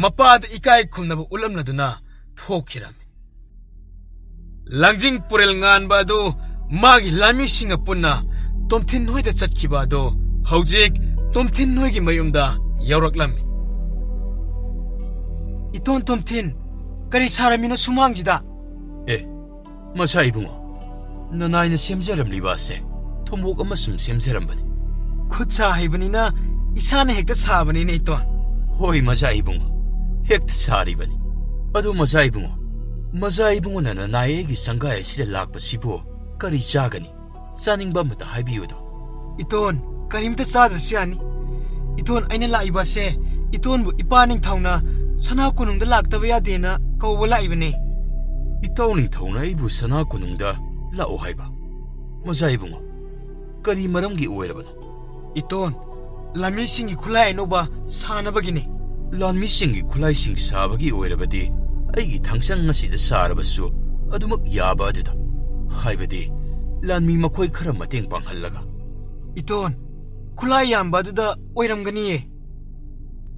ꯃꯄꯥꯗ ꯏꯀꯥꯏ ꯈꯨꯝꯅꯕ ꯎꯠꯂꯝꯂꯗꯨꯅ ꯊꯣꯛꯈꯤꯔꯝꯃꯤ꯫ ꯂꯥꯡꯖꯤꯡ ꯄꯨꯔꯦꯜ ꯉꯥꯟꯕ ꯑꯗꯨ ꯃꯥꯒꯤ ꯂꯥꯟꯃꯤꯁꯤꯡꯒ ꯄꯨꯟꯅ ꯇꯣꯝꯊꯤꯟ ꯍꯣꯏꯗ ꯆꯠꯈꯤꯕ ꯑꯗꯨ ꯍꯧꯖꯤꯛ ꯇꯣꯝꯊꯤꯟ ꯍꯣꯏꯒꯤ ꯃꯌꯨꯝꯗ ꯌꯧꯔꯛꯂꯝꯃꯤ꯫ "ꯏꯇꯣꯟ ꯇꯣꯝꯊꯤꯟ, ꯀꯔꯤ ꯁꯥꯔꯝꯃꯤꯅꯣ ꯁꯨꯃꯥꯡꯁꯤꯗ?" "ꯑꯦ, ꯃꯁꯥ ꯏꯕꯨꯡꯉꯣ, ꯅꯅꯥꯏꯅ ꯁꯦꯝꯖꯔꯝꯂꯤꯕ ꯑꯁꯦ ꯊꯨꯝꯃꯣꯛ ꯑꯃ ꯁꯨꯝ ꯁꯦꯝꯖꯔꯝꯕꯅꯤ꯫ ꯈꯨꯠ ꯁꯥ ꯍꯩꯕꯅꯤꯅ ꯏꯁꯥꯅ ꯍꯦꯛꯇ ꯁꯥꯕꯅꯤꯅꯦ, ꯏꯇꯣꯟ꯫ ꯍꯣꯏ, ꯃꯆꯥ ꯏꯕꯨꯡꯉꯣ, ꯍꯦꯛꯇ ꯁꯥꯔꯤꯕꯅꯤ꯫ ꯑꯗꯨ ꯃꯆꯥ ꯏꯕꯨꯡꯉꯣ, ꯃꯆꯥ ꯏꯕꯨꯡꯉꯣꯅ ꯅꯅꯥꯏ ꯑꯩꯒꯤ ꯁꯪꯒꯥꯏ ꯑꯁꯤꯗ ꯂꯥꯛꯄꯁꯤꯕꯨ ꯀꯔꯤ ꯆꯥꯒꯅꯤ? ꯆꯥꯅꯤꯡꯕ ꯑꯃꯇ ꯍꯥꯏꯕꯤꯌꯨꯗ꯫ ꯏꯇꯣꯟ, ꯀꯔꯤꯝꯇ ꯆꯥꯗ꯭ꯔꯁꯨ ꯌꯥꯅꯤ꯫ ꯏꯇꯣꯟ, ꯑꯩꯅ ꯂꯥꯛꯏꯕ ꯑꯁꯦ ꯏꯇꯣꯟꯕꯨ ꯏꯄꯥ ꯅꯤꯡꯊꯧꯅ ꯁꯅꯥ ꯀꯣꯅꯨꯡꯗ ꯂꯥꯛꯇꯕ ꯌꯥꯗꯦꯅ ꯀꯧꯕ ꯂꯥꯛꯏꯕꯅꯦ꯫ ꯏꯇꯥꯎ ꯅꯤꯡꯊꯧꯅ ꯑꯩꯕꯨ ꯁꯅꯥ ꯀꯣꯅꯨꯡꯗ ꯂꯥꯛꯑꯣ ꯍꯥꯏꯕ? ꯃꯆꯥ ꯏꯕꯨꯡꯉꯣ, ꯀꯔꯤ ꯃꯔꯝꯒꯤ ꯑꯣꯏꯔꯕꯅꯣ? ꯏꯇꯣꯟ, ꯂꯥꯟꯃꯤꯁꯤꯡꯒꯤ ꯈꯨꯠꯂꯥꯏ ꯑꯅꯧꯕ ꯁꯥꯅꯕꯒꯤꯅꯤ꯫ ꯂꯥꯟꯃꯤꯁꯤꯡꯒꯤ ꯈꯨꯠꯂꯥꯏꯁꯤꯡ ꯁꯥꯕꯒꯤ ꯑꯣꯏꯔꯕꯗꯤ ꯑꯩꯒꯤ ꯊꯥꯡꯁꯪ ꯑꯁꯤꯗ ꯁꯥꯔꯕꯁꯨ ꯑꯗꯨꯃꯛ ꯌꯥꯕ ꯑꯗꯨꯗ, ꯍꯥꯏꯕꯗꯤ ꯂꯥꯟꯃꯤ ꯃꯈꯣꯏ ꯈꯔ ꯃꯇꯦꯡ ꯄꯥꯡꯍꯜꯂꯒ꯫ ꯏꯇꯣꯟ, ꯈꯨꯠꯂꯥꯏ ꯌꯥꯝꯕ ꯑꯗꯨꯗ ꯑꯣꯏꯔꯝꯒꯅꯤꯌꯦ꯫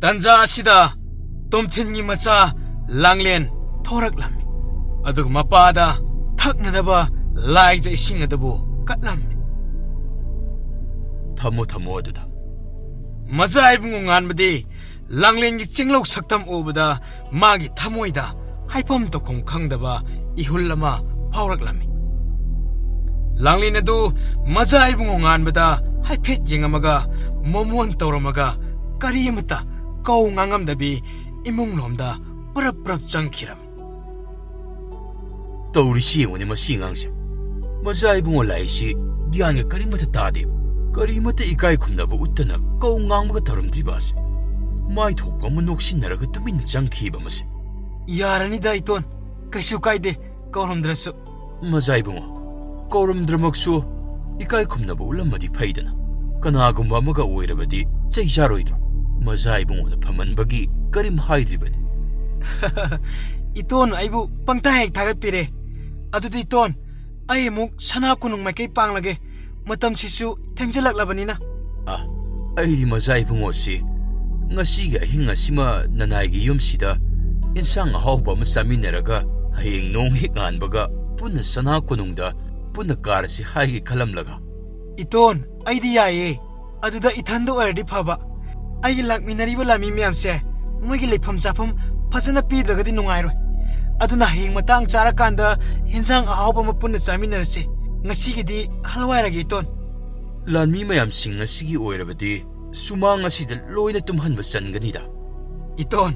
ꯇꯟꯖꯥ ꯑꯁꯤꯗ ꯇꯣꯝꯊꯤꯟꯒꯤ ꯃꯆꯥ ꯂꯥꯡꯂꯦꯟ ꯊꯣꯔꯛꯂꯝꯃꯤ꯫ ꯑꯗꯨꯒ ꯃꯄꯥꯗ ꯊꯛꯅꯅꯕ ꯂꯥꯏꯖ ꯏꯁꯤꯡ ꯑꯗꯨꯕꯨ ꯀꯠꯂꯝꯃꯤ꯫ ꯊꯝꯃꯣ, ꯊꯝꯃꯣ ꯑꯗꯨꯗ꯫ ꯃꯆꯥ ꯏꯕꯨꯡꯉꯣ ꯉꯥꯟꯕꯗꯤ ꯂꯥꯡꯂꯦꯟꯒꯤ ꯆꯤꯡꯂꯧ ꯁꯛꯇꯝ ꯎꯕꯗ ꯃꯥꯒꯤ ꯊꯃꯣꯏꯗ ꯍꯥꯏꯐꯝ ꯇꯧꯐꯝ ꯈꯪꯗꯕ ꯏꯍꯨꯜ ꯑꯃ ꯐꯥꯎꯔꯛꯂꯝꯃꯤ꯫ ꯂꯥꯡꯂꯦꯟ ꯑꯗꯨ ꯃꯆꯥ ꯏꯕꯨꯡꯉꯣ ꯉꯥꯟꯕꯗ ꯍꯥꯏꯐꯦꯠ ꯌꯦꯡꯉꯝꯃꯒ ꯃꯣꯃꯣꯟ ꯇꯧꯔꯝꯃꯒ ꯀꯔꯤ ꯑꯃꯠꯇ ꯀꯧ ꯉꯥꯡꯉꯝꯗꯕꯤ ꯏꯃꯨꯡꯂꯣꯝꯗ ꯄꯔꯞ ꯄꯔꯞ ꯆꯪꯈꯤꯔꯝꯃꯤ꯫ ꯇꯧꯔꯤꯁꯤ ꯌꯦꯡꯉꯨꯅꯦ ꯃꯁꯤ ꯑꯉꯥꯡꯁꯦ꯫ ꯃꯆꯥ ꯏꯕꯨꯡꯉꯣ ꯂꯥꯛꯏꯁꯤ ꯒ꯭ꯌꯥꯟꯒ ꯀꯔꯤꯃꯠꯇ ꯇꯥꯗꯦꯕ꯫ ꯀꯔꯤꯃꯠꯇ ꯏꯀꯥꯏ ꯈꯨꯝꯅꯕ ꯎꯠꯇꯅ ꯀꯧ ꯉꯥꯡꯕꯒ ꯇꯧꯔꯝꯗ꯭ꯔꯤꯕ ꯑꯁꯦ꯫ ꯃꯥꯏ ꯊꯣꯛꯄ ꯑꯃ ꯅꯣꯛꯁꯤꯟꯅꯔꯒ ꯇꯨꯃꯤꯟꯅ ꯆꯪꯈꯤꯕ ꯃꯁꯦ꯫ ꯌꯥꯔꯅꯤꯗ ꯏꯇꯣꯟ, ꯀꯩꯁꯨ ꯀꯥꯏꯗꯦ ꯀꯧꯔꯝꯗ꯭ꯔꯁꯨ꯫ ꯃꯆꯥ ꯏꯕꯨꯡꯉꯣ, ꯀꯧꯔꯝꯗ꯭ꯔꯃꯛꯁꯨ ꯏꯀꯥꯏ ꯈꯨꯝꯅꯕ ꯎꯠꯂꯝꯃꯗꯤ ꯐꯩꯗꯅ꯫ ꯀꯅꯥꯒꯨꯝꯕ ꯑꯃꯒ ꯑꯣꯏꯔꯕꯗꯤ ꯆꯩ ꯆꯥꯔꯣꯏꯗ꯭ꯔꯣ? ꯃꯆꯥ ꯏꯕꯨꯡꯉꯣꯅ ꯐꯝꯍꯟꯕꯒꯤ ꯀꯔꯤꯝ ꯍꯥꯏꯗ꯭ꯔꯤꯕꯅꯤ꯫ ꯏꯇꯣꯟ ꯑꯩꯕꯨ ꯄꯪꯊꯥ ꯍꯦꯛ ꯊꯥꯒꯠꯄꯤꯔꯦ꯫ ꯑꯗꯨꯗꯤ ꯏꯇꯣꯟ, ꯑꯩ ꯑꯃꯨꯛ ꯁꯅꯥ ꯀꯣꯅꯨꯡ ꯃꯥꯏꯀꯩ ꯄꯥꯡꯂꯒꯦ꯫ ꯃꯇꯝꯁꯤꯁꯨ ꯊꯦꯡꯖꯤꯜꯂꯛꯂꯕꯅꯤꯅ꯫ ꯑ, ꯑꯩꯗꯤ ꯃꯆꯥ ꯏꯕꯨꯡꯉꯣꯁꯤ ꯉꯁꯤꯒꯤ ꯑꯍꯤꯡ ꯑꯁꯤꯃ ꯅꯅꯥꯏꯒꯤ ꯌꯨꯝꯁꯤꯗ ꯏꯟꯁꯥꯡ ꯑꯍꯥꯎꯕ ꯑꯃ ꯆꯥꯃꯤꯟꯅꯔꯒ ꯍꯌꯦꯡ ꯅꯣꯡ ꯍꯦꯛ ꯉꯥꯟꯕꯒ ꯄꯨꯟꯅ ꯁꯅꯥ ꯀꯣꯅꯨꯡꯗ ꯄꯨꯟꯅ ꯀꯥꯔꯁꯤ ꯍꯥꯏꯒꯦ ꯈꯜꯂꯝꯂꯒ꯫ ꯏꯇꯣꯟ, ꯑꯩꯗꯤ ꯌꯥꯏꯌꯦ꯫ ꯑꯗꯨꯗ ꯏꯊꯟꯗ ꯑꯣꯏꯔꯗꯤ ꯐꯕ꯫ ꯑꯩꯒꯤ ꯂꯥꯛꯃꯤꯟꯅꯔꯤꯕ ꯂꯥꯟꯃꯤ ꯃꯌꯥꯝꯁꯦ ꯃꯣꯏꯒꯤ ꯂꯩꯐꯝ ꯆꯥꯐꯝ ꯐꯖꯅ ꯄꯤꯗ꯭ꯔꯒꯗꯤ ꯅꯨꯡꯉꯥꯏꯔꯣꯏ꯫ ꯑꯗꯨꯅ ꯍꯌꯦꯡ ꯃꯇꯥꯡ ꯆꯥꯔꯀꯥꯟꯗ ꯍꯦꯟꯖꯥꯡ ꯑꯍꯥꯎꯕ ꯑꯃ ꯄꯨꯟꯅ ꯆꯥꯃꯤꯟꯅꯔꯁꯤ꯫ ꯉꯁꯤꯒꯤꯗꯤ ꯍꯜꯋꯥꯏꯔꯒꯦ, ꯏꯇꯣꯟ꯫ ꯂꯥꯟꯃꯤ ꯃꯌꯥꯝꯁꯤꯡ ꯑꯁꯤꯒꯤ ꯑꯣꯏꯔꯕꯗꯤ ꯁꯨꯃꯥꯡ ꯑꯁꯤꯗ ꯂꯣꯏꯅ ꯇꯨꯝꯍꯟꯕ ꯆꯟꯒꯅꯤꯗ꯫ ꯏꯇꯣꯟ,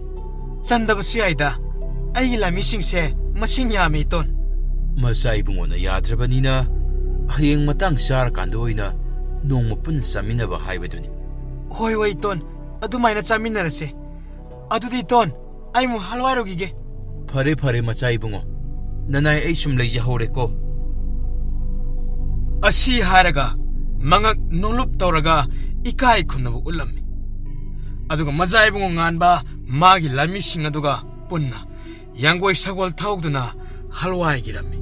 ꯆꯟꯗꯕꯁꯨ ꯌꯥꯏꯗ꯫ ꯑꯩꯒꯤ ꯂꯥꯟꯃꯤꯁꯤꯡꯁꯦ ꯃꯁꯤꯡ ꯌꯥꯝꯃꯤ, ꯏꯇꯣꯟ꯫ ꯃꯆꯥ ꯏꯕꯨꯡꯉꯣꯅ ꯌꯥꯗ꯭ꯔꯕꯅꯤꯅ, ꯍꯌꯦꯡ ꯃꯇꯥꯡ ꯆꯥꯔꯀꯥꯟꯗ ꯑꯣꯏꯅ ꯅꯣꯡꯃ ꯄꯨꯟꯅ ꯆꯥꯃꯤꯟꯅꯕ ꯍꯥꯏꯕꯗꯨꯅꯤ꯫ ꯍꯣꯏ, ꯍꯣꯏ, ꯏꯇꯣꯟ, ꯑꯗꯨꯃꯥꯏꯅ ꯆꯥꯃꯤꯟꯅꯔꯁꯦ꯫ ꯑꯗꯨꯗꯤ, ꯏꯇꯣꯟ, ꯑꯩ ꯑꯃꯨꯛ ꯍꯜꯋꯥꯏꯔꯨꯈꯤꯒꯦ꯫ ꯐꯔꯦ, ꯐꯔꯦ, ꯃꯆꯥ ꯏꯕꯨꯡꯉꯣ, ꯅꯅꯥꯏ ꯑꯩ ꯁꯨꯝ ꯂꯩꯖꯍꯧꯔꯦꯀꯣ꯫ ꯑꯁꯤ ꯍꯥꯏꯔꯒ ꯃꯉꯛ ꯅꯣꯂꯨꯞ ꯇꯧꯔꯒ ꯏꯀꯥꯏ ꯈꯨꯝꯅꯕ ꯎꯠꯂꯝꯃꯤ꯫ ꯑꯗꯨꯒ ꯃꯆꯥ ꯏꯕꯨꯡꯉꯣ ꯉꯥꯟꯕ ꯃꯥꯒꯤ ꯂꯥꯟꯃꯤꯁꯤꯡ ꯑꯗꯨꯒ ꯄꯨꯟꯅ ꯌꯥꯡꯒꯣꯏ ꯁꯒꯣꯜ ꯊꯧꯗꯨꯅ ꯍꯜꯋꯥꯏꯒꯤꯔꯝꯃꯤ꯫